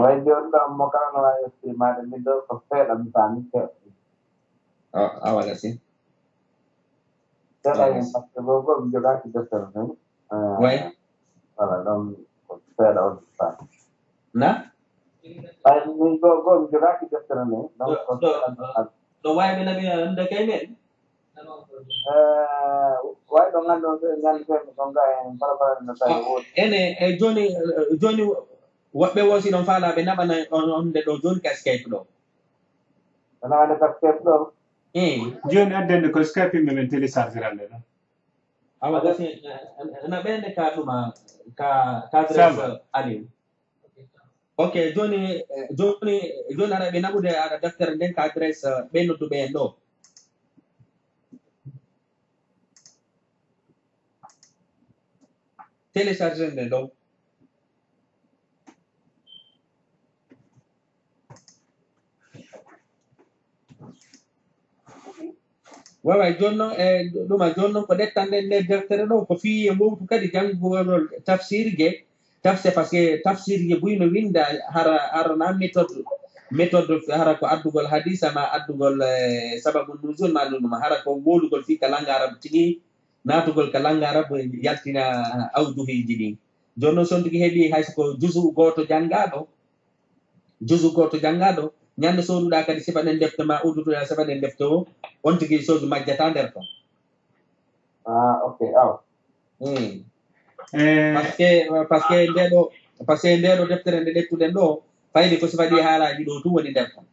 Way jooni ɗo, mo kala no waawi estimaade, min ɗo ko seeɗa mi faami, seeɗa. A, awa gasi. Seeɗa. Awa hen, gasi. Par ce que goo, goo mi jogaaki deftere nden. Ah, way. Voilà, ɗon ko seeɗa on mi faami. Na? Ay, min goo, goo mi jogaaki deftere nden. Donc, ɗo, ko ɗo, seeɗa mi faami. Ɗo way ɓe naɓi, ah, nde kay men? Eh, way ɗo nganndo, nganndo fen ɗon ga en barabara no tawi woodi. Ene, e jooni, eh, jooni woɓɓe wo si ɗon faalaa ɓe naɓana on, on nde ɗo jooni ka Skype ɗo. Ɓe naɓande ka Skype ɗo? Eh. Jooni adden ko Skype yimɓe men téléchargerande ɗo. Awa, gasi, eh, eh, na ɓe nde ka ɗuma, ka, ka adresse Aliou. Ok, jooni, eh, jooni, jooni aɗa ɓe naɓude aɗa deftere nden ka adresse, eh, ɓe nodduɓe en ɗo. Télécharger nde ɗo. Wawa, jooni non, e ɗuma, jooni non ko ɗettanɗen nde deftere ɗo, ko fii en wowtu kadi janngugol tafsirje, tafsir, parce que tafsirje buy no winnda hara, hara na méthode, méthode hara ko addugol hadisa ma addugol eh, sababu nuzul ma ɗum ɗum hara ko wolugol fii ka langa arab tigi natugol ka langa arab yaltina awduhiji ɗin. Jooni noon so on tigi heɓi hay so ko juzu gooto janngaɗo juzu gooto janngaɗo ñande sooduɗa kadi sifa ɗen defte ma uddutuɗa sifa ɗen defte o on tigi soodu majjata nder ton. Ah, ok, aw. Hmm. Eh, parce que parce que ndeɗo parce que ndeɗo deftere nde ɗettuɗen ɗo fayde ko sifa ɗi haalaji ɗo tun woni nder ton.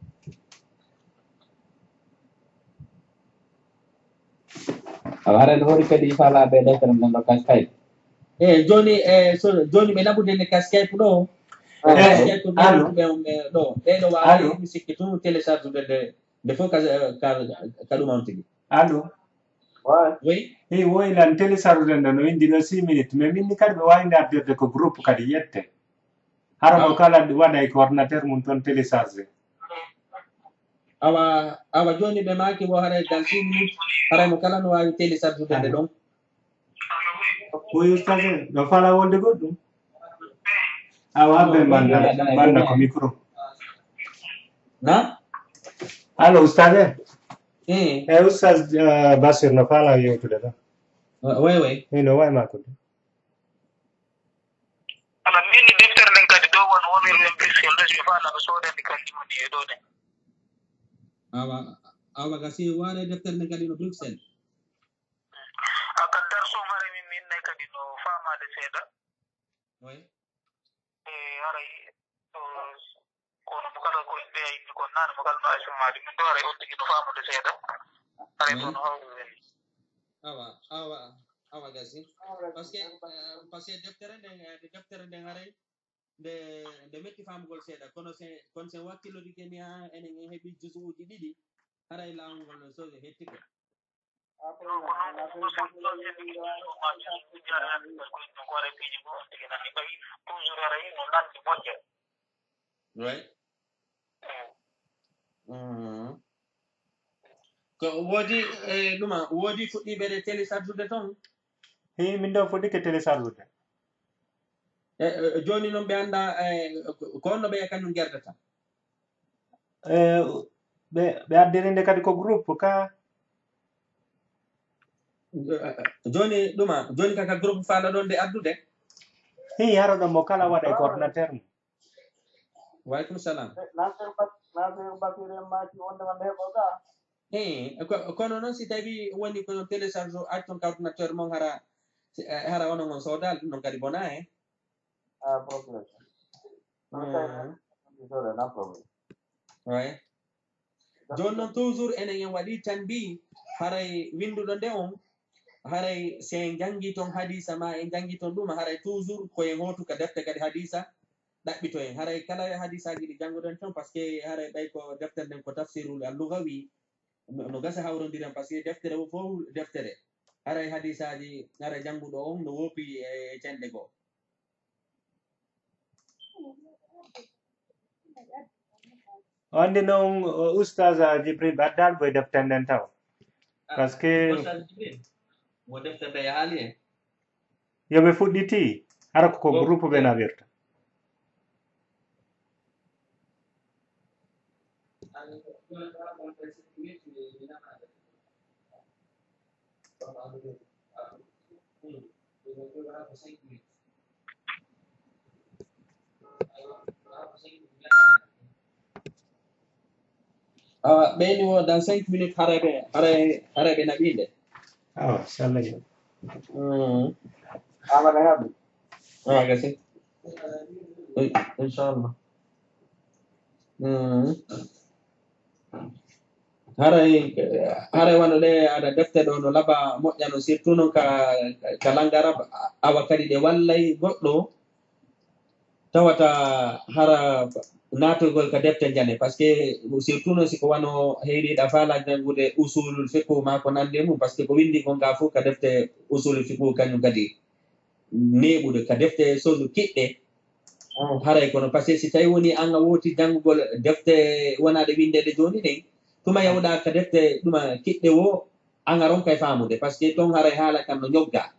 Awa hara no hori kadi fala ɓe deftere nden ɗo kas kay. E joni e so joni ɓe naɓude nde kas kaype ɗo. Kas kaype ɓe ɗo ɓeɗo wawi mi sikki tun télécharge de nde fof ka ka ɗum on tigi. Allo. Ouais. Oui. Hey, woy lan télécharge ɗen ɗo no indi ɗo six minutes mais min ni kadi ɓe wawi ngardirde ko groupe kadi yette. Hara mo kala waɗa e coordinateur mum toon télécharge. Awa awa joni ɓe maki wo haray dans six minutes haray mo kala no wawi télécharge de ɗon. Woy ustaz en no fala wolde goɗɗum. Awa habbe banda banda ko micro. Na? Allo ustaz en. Eh. E ustaz eh, Basir no fala yewtude ɗo. Oui oui. Ni no way makude. Ala min deftere nden kadi dow won wonir wen bisi on ɗo si faala ɓe soodani kadi moni e ɗo ɗen. Awa awa gasi ware deftere nden kadi no Bruxelles. Aka darsu mare min min nay kadi no faamaade seeɗa. Oui. E haray kono mo kala ko ɓe ayni kon nane mo kala no ay summaade min ɗo haray on tigi no faamude seeɗa. Haray kono hawru wen. Awa awa awa gasi. Parce que parce que deftere nden deftere nden haray nde nde metti famugol seeɗa kono se kono sen wakkilodike ni ha enen en heɓi jusuuji ɗiɗi haray laawol ngol no soge hettike. Toujours Oui. Ko woodi e ɗuma woodi fuɗɗiiɓe ɗe télécharge ude toon? Hi min ɗo fuɗɗike télécharge ude. E e, jooni noon ɓe annda e, ko- ko honno ɓe e kañum gerdata? E, ɓe ɓe addiri nde kadi ko groupe ka. E, e, jooni ɗuma jooni kaka groupe faala ɗon nde addude? Hi hara ɗon mo kala waɗa e coordinateur mum. Waaleykum salam. Nasir Bak- Nasir Bakir en maaki wonde wonde heɓo ga. Hee, ko- kono noon si tawi woni ko télécharge o acton ka ordinateur mon hara si- eh, hara onon on soodal ɗum noon kadi bona e Ah, problème. Non, kay, non, problème. Oui. Jooni noon toujours enen en waɗi tanbi haray winnduɗo nde on haray si en njanngi toon hadisa ma en njanngi toon ɗum haray toujours ko en hootu ka defte kadi hadisa ɗaɓɓito en haray kala hadisaaji ɗi jannguɗen toon parce que haray ɓay ko deftere nden ko tafsirul allugawi no no gasa hawrondiren parce que deftere o fof deftere haray hadisaaji haray jannguɗo on no woopi e cenɗe goo. Wonde noon o ustaz Jibril Baddal boy deftere nden taw parce que Mo deftere nde yahaali en. Yo ɓe fuɗɗiti hara ko ko groupe ɓe naɓirta. Awa ɓeyni wo dans cinq minutes haray ɓe haray haray ɓe naɓinde. Awa sallah yo. Mm. Amana haɓi. Awa gasi. In- Inchallah. Mm. Haray haray wano ɗe aɗa defte ɗo no laba moƴƴa no surtout noon ka ka langue arabe awa kadi ɗe wallay goɗɗo tawata hara naatugol ka defte njane parce que surtout noon siko wano heyriɗa faala janngude usulul fiqhu ma ko nande mum parce que ko winndi kon ga fof ka defte usulul fiqhu kañum kadi neeɓude ka defte sodu kiɗɗe haray kono parce que si tawi woni an a wooti janngugol defte wonaɗe winndeede jooni ɗen tuma yahuɗa ka defte ɗuma kiɗɗe wo an a ronkay faamude parce que toon haray haala kan no ñogga.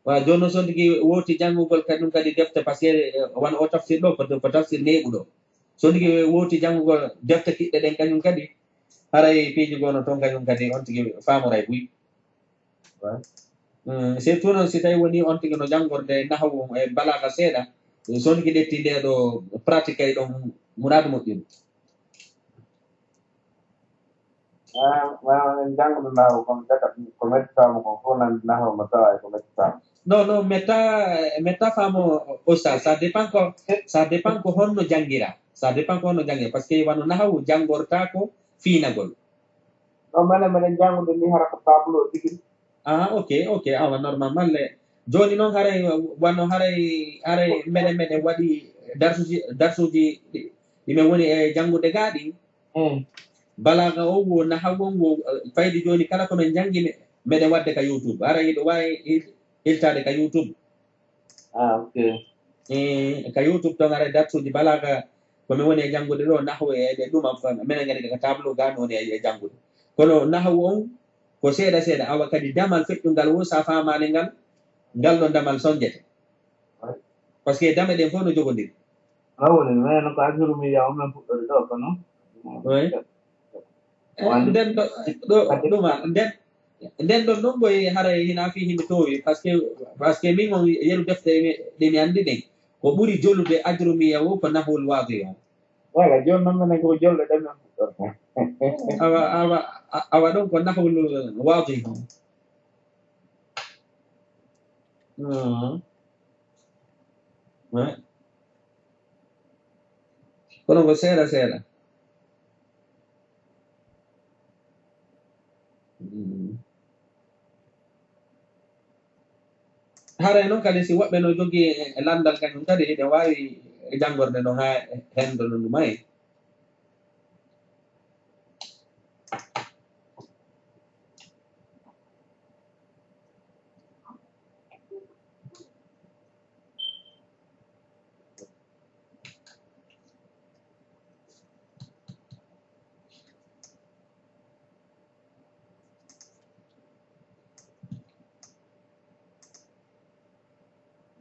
Wa jooni noon so on tigi wooti janngugol kadi ɗum kadi defte parce que wano o tafsir ɗo ko ko tafsir neeɓuɗo. So tigi wooti janngugo defte kiɗɗe ɗen kañum kadi, haray piiji goo no toon kañum kadi on tigi faamoray buy. Surtout noon si tawi woni on tigi no janngorde nahawu e balaaga seeɗa, so on tigi ƴetti ndee ɗo pratique kay ɗon muraadu moƴƴuru. Janngude nahawu kon daka ko metti faamu kon fof nan nahawu mo tawa e ko metti faamu. Non non, metta metta faamo osta, ça dépend ko ça dépend ko honno janngira, ça dépend ko honno janngira, parce que wano nahawu janngorta ko fiinagol. Non menen meɗen janngude ni hara ko tableau tigi. Ah ok ok, awa normalement le jooni noon haray wano haray haray meɗen meɗen waɗi darsuji darsuji ɗi men woni e janngude gaa ɗi. Balaaga on wo nahawu on wo fayde jooni kala ko men janngi meɗen waɗde ka YouTube, haray hiɗo waawi iltaade ka YouTube. Ah ok. E ka YouTube ton haray darsuji balaaga ko men woni e janngude ɗo nahawu e ɗe ɗuma menen kadi ka tableau gaa mi woni e janngude, kono nahawu on ko seeɗa seeɗa, awa kadi damal feƴƴungal wo sa faamaali ngal, ngal ɗon damal soñƴete. Parce que dame ɗen fof no jogondiri. Rawni men ko ajurumi ya omen fuɗɗori ɗo kono. Nden ɗo ɗo ɗuma nden nden ɗon ɗon koye haray hina fi himi towi parce que parce que min on yeru defte ɗe mi anndi ɗen ko ɓuri jolude ajrumiya wo ko nahwul waadi on. Wala jooni noon minen koko jolɗe ɗen men fuɗɗorta. Awa awa awa ɗon ko nahwul waadi on. Kono ko seeɗa seeɗa. Haray noon kadi si woɓɓe no jogii e lanndal kañum kadi hiɗen waawi janngorde ɗon haa henndo no ɗum ay.